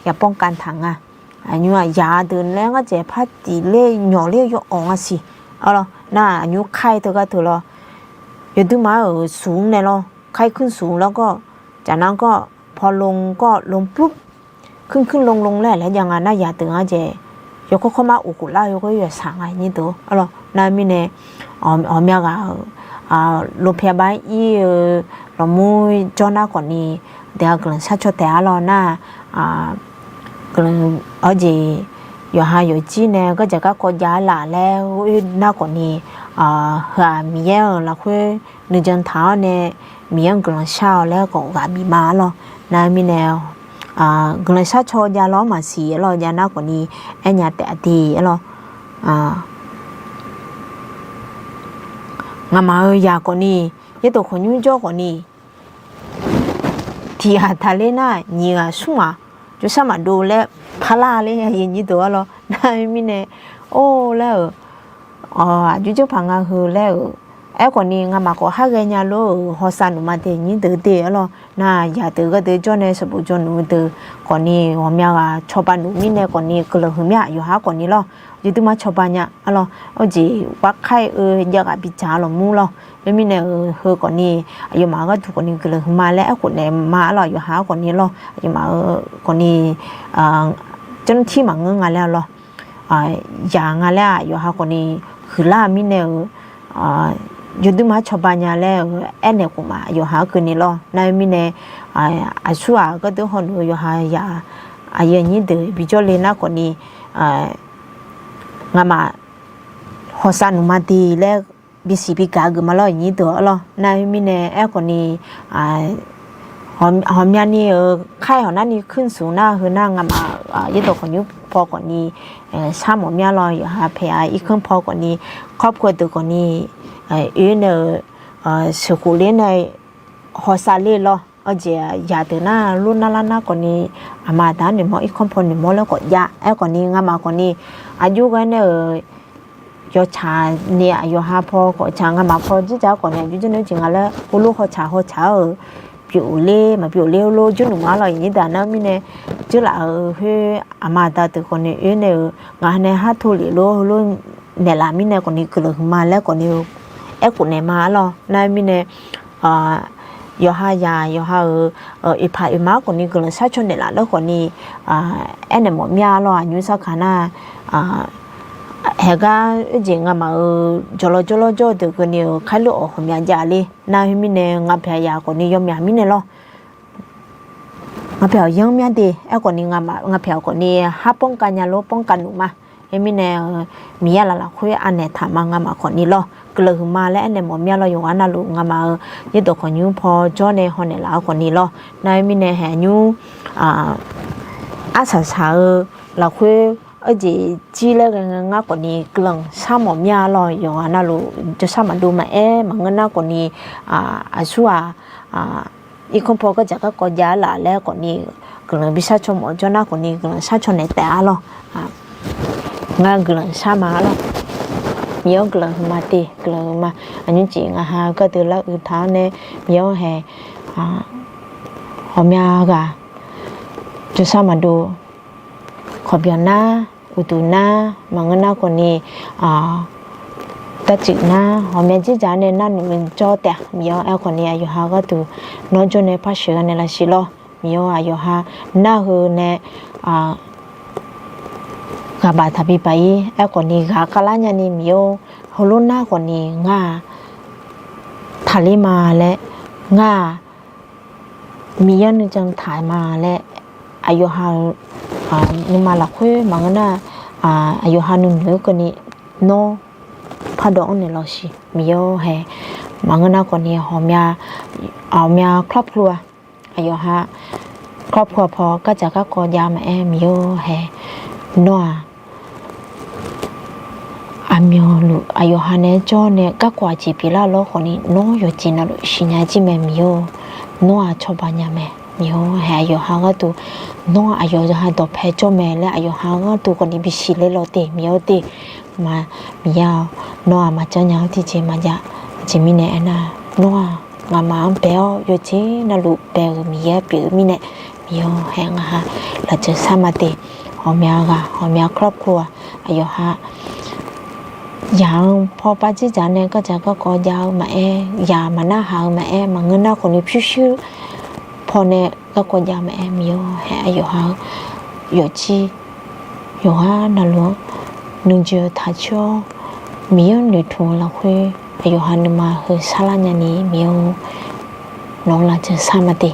ya ป้องกัน taq nga. Aqnymr-aq yaq-a deuq laer ngar dzaeq par tif ler nyawq ler yawawq nga siq-a lawr. Nar aqnymr ไข้ teugar teu lawr, yawduirma aer-euq suq-anr nae lawr, ไข้ขึ้นสูง lawr gawr, caqnar gawr, paw lon gawr, lon plur, kuirkuir lon lon laer laer jav nga nar yaq deuq ngar dzaeq, yawkawr kawrmar uqkhof lar-eu yawkawr yawsaq nga iqnyir deuq-a lawr. Nar mirnae, ghawqmya ghaq-euq, lon pyaeq bar ir-eu lawqmur jawr nar khawf ni, deuq-aq guiqlanq sharcaw taef-a lawr nar, guiqlanq, awr jeq, yawqha yawqjir nae gardzaq garkawv jav-a laf laer ghoer nar khawf ni, heu-aq Miqyaer-euq lafkhoer nuijan taq-awr nae Miqyaer-anr guiqlanq shar-awq laer khawf ghaq bif ma arlawr. Nar-eu mirnae guiqlanq shar caw jav law-anr maqsiq arlawr, jav nar khawfni aernya taef-a de arlawr. Ngamaf-euq yaq khawfni, yaerdawq khawqnymr jawr khawfni, tiq ghaq taqler nar nyiq ghaq smr ghaq jawrshar maqdov laer parlar ler-a, aqyuif aqnyir deuq arlawr. Nar-eu mirnae or laer-euq aqjox janrpaq nga heu laer-euq, aerkhawfni ngamaf khawf har ghaenya lor-euq hawsav nmq ma de, nyir deuq de arlawr. Nar yaq deuq gharduq jawr nae sanqbof jawrluf-eu deuq khawfni ghawqmya ghaq cawba nmq mirnae khawfni guiqlanq huiqmya, yawqha khawfni lawr, yawduimar cawba nya arlawr. Arjeq warkar-eu jav ghaq bidzaq lawq mur lawr. Khoermirnae-euq heu khawfni aqyawfmaf gharduq khawfni guiqlanq huiqma laer aerkhof naeq ma arlawr, yawqha khawfni lawr. Aqyawfmaf-euq khawfni janrtir maqngeur nga laer arlawr. Yaq nga laer-aq yawqha khawfni huiqlar-eu mirnae-euq yawduimar cawba nya laer-euq aernaeq khof ma, yawqha-anr keuvni lawr. Nar-eu mirnae aqsur-aq gharduq hawnmr-eu yawqha yaq aqyuif aqnyir deuq bijawr le nar khawfni ngamaf hawsav nmq ma de laer bisiq bigaq geuf ma lawr, aqnyir deuq arlawr. Nar-eu mirnae aerkhawfni ghawqmyani-euq kar-aer hawq narni kuir smq nar, heu nar ngamaf yaerdawq khawqnymr paw khawfni shar mawf mya lawr, yawqha paeq-a irkanr paw khawfni, ครอบครัว deuq khawfni oe nae-euq sheuqkhof ler nae hawsav ler lawr. Arjeq yaq deuq nar lor nar lar nar khawfni aqma aqda-anr noeqmawr irkanr paw noeqmawr laer khawf jav. Aerkhawfni ngamaf khawfni aqjox ghae nae-euq yawtsaq ni aqyawf ha paw khawf tsaq, ngamaf paw jirdzaq-awr khawfni aqjox jawr nae jeq nga laer heulof hawtsaq hawtsaq-awr-euq pyeuf ler maqpyeuf ler heulof jawrluf ma lawr, aqnyir deuq nar-eu mirnae jawrlaf-euq khoer aqma aqda deuq khawfni oe nae-euq ngaq nae har tov lef lor heulof naeqlaf mirnae khawfni guiqlanq huiqma laer khawfni aerkhof naeq ma arlawr. Nar-eu mirnae yawqha yaq yawqha-euq oeqpaq oeqma-anr khawfni guiqlanq shar caw naeqlaf laer khawfni aernaeq mawf mya lawr, aqnymr sarkaq nar haeqgar oerjeq ngamaf-euq jawqlawr jawrlawr jawr-eu deuq keuvni-euq khaerlof-awq ghawqmya jav le. Nar khoermirnae ngapyaeq yaq khawfni yawmyaq mirnae lawr. Ngapyaeq-awq yanr mya de, aerkhawfni ngapyaeq-awq khawfni har ป้องกัน nya lor ป้องกัน nuf ma. Khoermirnae Miqyaer laf lafkhoer anaeq taq ma ngamaf khawfni lawr, guiqlanq huiqma laer aernaeq mawf mya lawr, yawqghaq navluf ngamaf-euq yaerdawq khawqnymr paw jawr nae hawnaeq laf-eu khawfni lawr. Nar khoermirnae haeq aqnymr arsaq saq-eu lafkhoer arjeq jir laer ghae ngae ngar khawfni guiqlanq shar mawf mya lawr, yawqghaq navluf jawrshar maqdov maqaer maqngeur nar khawfni aqsur-aq irkanr paw gardzaq garkawv jav-ar laf laer khawfni guiqlanq bishar caw mawf jawr nar khawfni guiqlanq shar caw naeq taef-a lawr. Ngar guiqlanq shar ma-a lawr. Miqyaer-anr guiqlanq huiqma te, guiqlanq huiqma. Aqnymr jeq ngaq ha gardeuv lar uiq taq-awr nae Miqyaer-anr hae ghawqmya ghaq jawrshar maqdov kawqbyanq nar, uqduq nar, maqngeur nar khawfni darcuif nar, ghawqmya dzerdzaq nae narnuf jawr taef-a. Miqyaer-anr aer khawfni aqyawf ha gharduq nawr jawr nae par sheuqghae naeq lafsiq lawr. Miqyaer-anr aqyawf ha narheu nae ghaqbaq taqbi baq-ir aer khawfni ghaq khavlar nyani Miqyaer-or, heulof nar khawfni ngar-aq taqler ma laer, ngar-aq Miqyaer nuijan taq ma laer, aqyawf ha-euq nuima lafkhoer maqngeur nar, aqyawf ha nuinoeq-aer keuvni nawr pardawv-anr naeq lawq siq. Miqyaer-or hae, maqngeur nar khawfni ghawqmya ครอบครัว aqyawf ha ครอบครัว paw gardzaq garkawv jav maqaer Miqyaer-or hae, nawr-aq aqmyanluf aqyawf ha naeq-aer jawr nae garkawv aqjeq pyeuflar lawr khawfni nawr yawqjeq navluf siqnya jir mae Miqyaer-or. Nawr-aq cawba nya mae Miqyaer-or hae, aqyawf ha gharduq nawr aqyawf ha dawqpae jawr mae laer aqyawf ha gharduq khawfni bisiq le lawq te Miqyaer-or te. Miqyaer-or, nawr-aq maqjanr nya-awr tiqjeq maqjav. Aqjeq mirnae aernar, nawr-aq ngaqmaf-anr bae-awr yawqjeq navluf bae-euq Miqyaer pyeuf-eu mirnae, Miqyaer-or hae ngaq ha lafjeuq sar ma te. Ghawqmya ghaq ghawqmya ครอบครัว aqyawf ha yaq-anr paw par dzerdzaq nae gardzaq garkawv jav-eu maqaer, yaq maqnarhaq-eu maqaer, maqngeur nar khawfni pyurshuir pawnae garkawv jav maqaer Miqyaer-or hae, aqyawf ha-eu yawqjir yawqghaq navluf-anr nuijoe taq coer-awr Miqyaer-anr noeqtmq-eu lafkhoer aqyawf ha nuima heu sarlar nyani Miqyaer-or, nawq-anr lafjeuq sar ma te.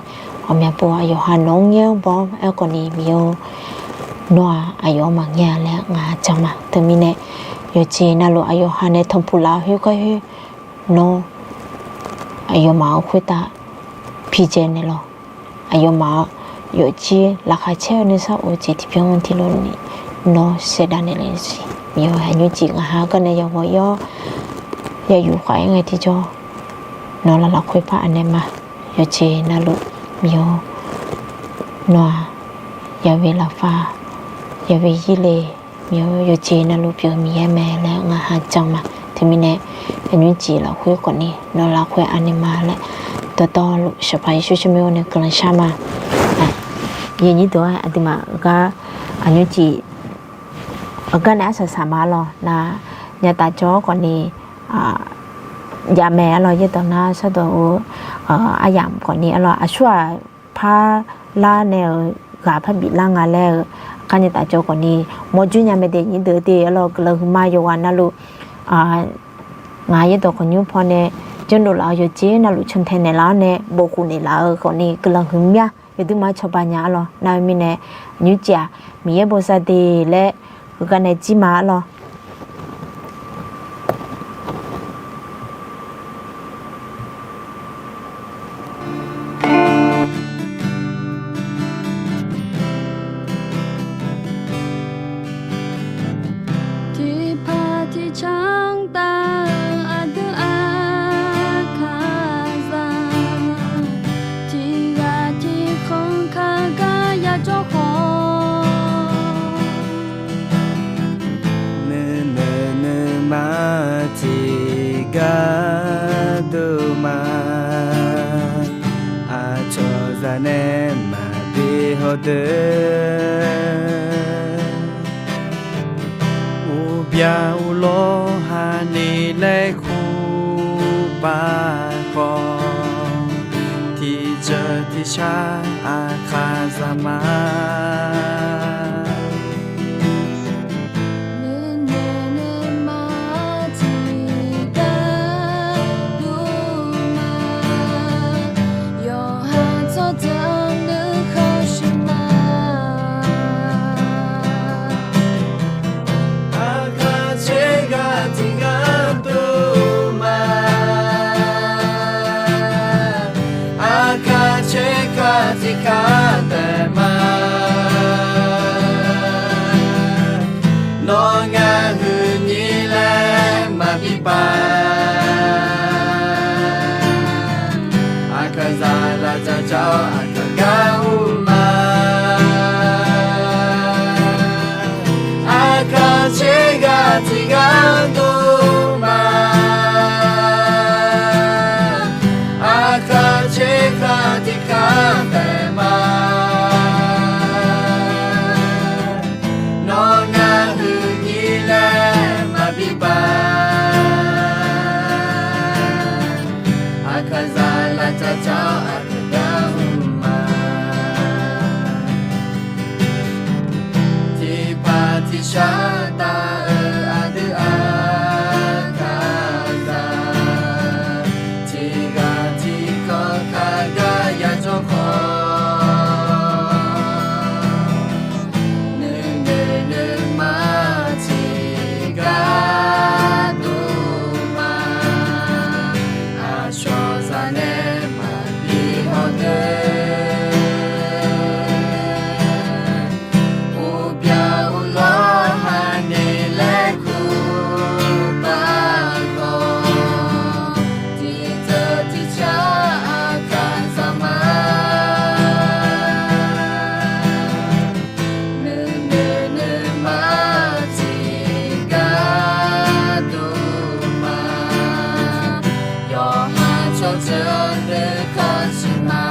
Ghawqmya pov aqyawf ha nawq-anr ngaer-anr baw-awr aer khawfni Miqyaer-or, nawr-aq aqyawf-anr maqngaer-a laer ngaq ha jan ma. Teumirnae Yawqjeq navluf aqyawf ha nae tanqpuq laf-eu khoergar khoer, nawr aqyawfmaf-euq khoertav piqdzae naeqlawq. Aqyawfmaf-euq yawfjir laqkhaq caer-eu nuisar of-eu jeq tiqbyan tiqlof ni nawr saevdav naeqlaf siq. Miqyaer-or, aqnymr cif ngaq ha garnae yaghawq ir-awr, ya yuf khav-aer ngae tiqjawr, nawq laf lafkhoer par anaeq ma. Yawqjeq navluf, Miqyaer-or, nawr-aq, yawe lafkhoer, yawe ir le, Miqyaer-or, yawqjeq navluf pyeuf-eu Miqyaer mae laer ngaq ha jan ma. Teumirnae, aqnymr cif lafkhoer khawfni nawq lafkhoer anaeq ma laer, dawqtawvluf Sanqpaq Yeqsur tsawrmyanr-awr nae guiqlanq shar ma. Yanyir deuq-aer aqduimaf gar, aqnymr cif, aqgar nae arsaq saq ma arlawq. Nar, nyataf jawr-awr khawfni, jav mae arlawq. Yaerdawq nar sawrdawq-eu aryamq khawfni arlawq, aqsur-aq, par lar nae-euq ghaq par biflar nga laer-eu, aqkar nyataf jawr khawfni mawrjur nya mae de. Nyir deuq de arlawq, guiqlanq huiqma yawqghaq navluf, ngaq yaerdawq khawqnymr pawnae janrdov laf-eu yawqjeq navluf cantae naeqlaf-awr nae bofkhof naeqlaf-eu khawfni guiqlanq huiqmya yawduimaf cawba nya arlawq. Nar-eu mirnae, nymrcif-aq, Miqyaer bosav de laer heugar nae jir ma arlawq. Tiqpaq tiqcanr taf-eu aqdui aqkaqzaq, tiqghaq tiqkhanq kaq gar yajawr khawf, nuinoeq nuima tiqgar dov ma. Aqcawq zaq nae maqbi hawdeuq, uqbya uqlawr hani laer kur paq khawf, tiqjeuq tiqshar aqkaqzaq ma. Nuinoeq nuima tiqgar dov ma, yawqha tsawrjeuq nuikhanr shuif ma. Aqkaq tsergar tiqgar dov ma, aqkaq tsergar tiqgar taef ma. Nawr ngar huiqnyir laer maqbi paq, aqkaqzaq lafdzaq dzaq-awr aqkaq gar ur ma. Aqkaq tsergar tiqgar dov ma, aqkaq tsergar tiqgar taef ma. Nawr ngar huiqnyir laer maqbi paq, aqkaqzaq lafdzaq dzaq-awr aqkaq gar ur ma. Tiqpaq tiqshar taf-eu aqdui aqkaqzaq, tiqghaq tiqkhanq kaq gar yajawr khawf, nuinoeq nuima tiqgar dov ma. Aqcawq zaq nae maqbi hawdeuq, uqbya uqlawr hani laer kur paq khawf, tiqjeuq tiqshar aqkaqzaq ma. Nuinoeq nuima tiqgar dov ma, yawqha tsawrjeuq nuikhanr shuif ma.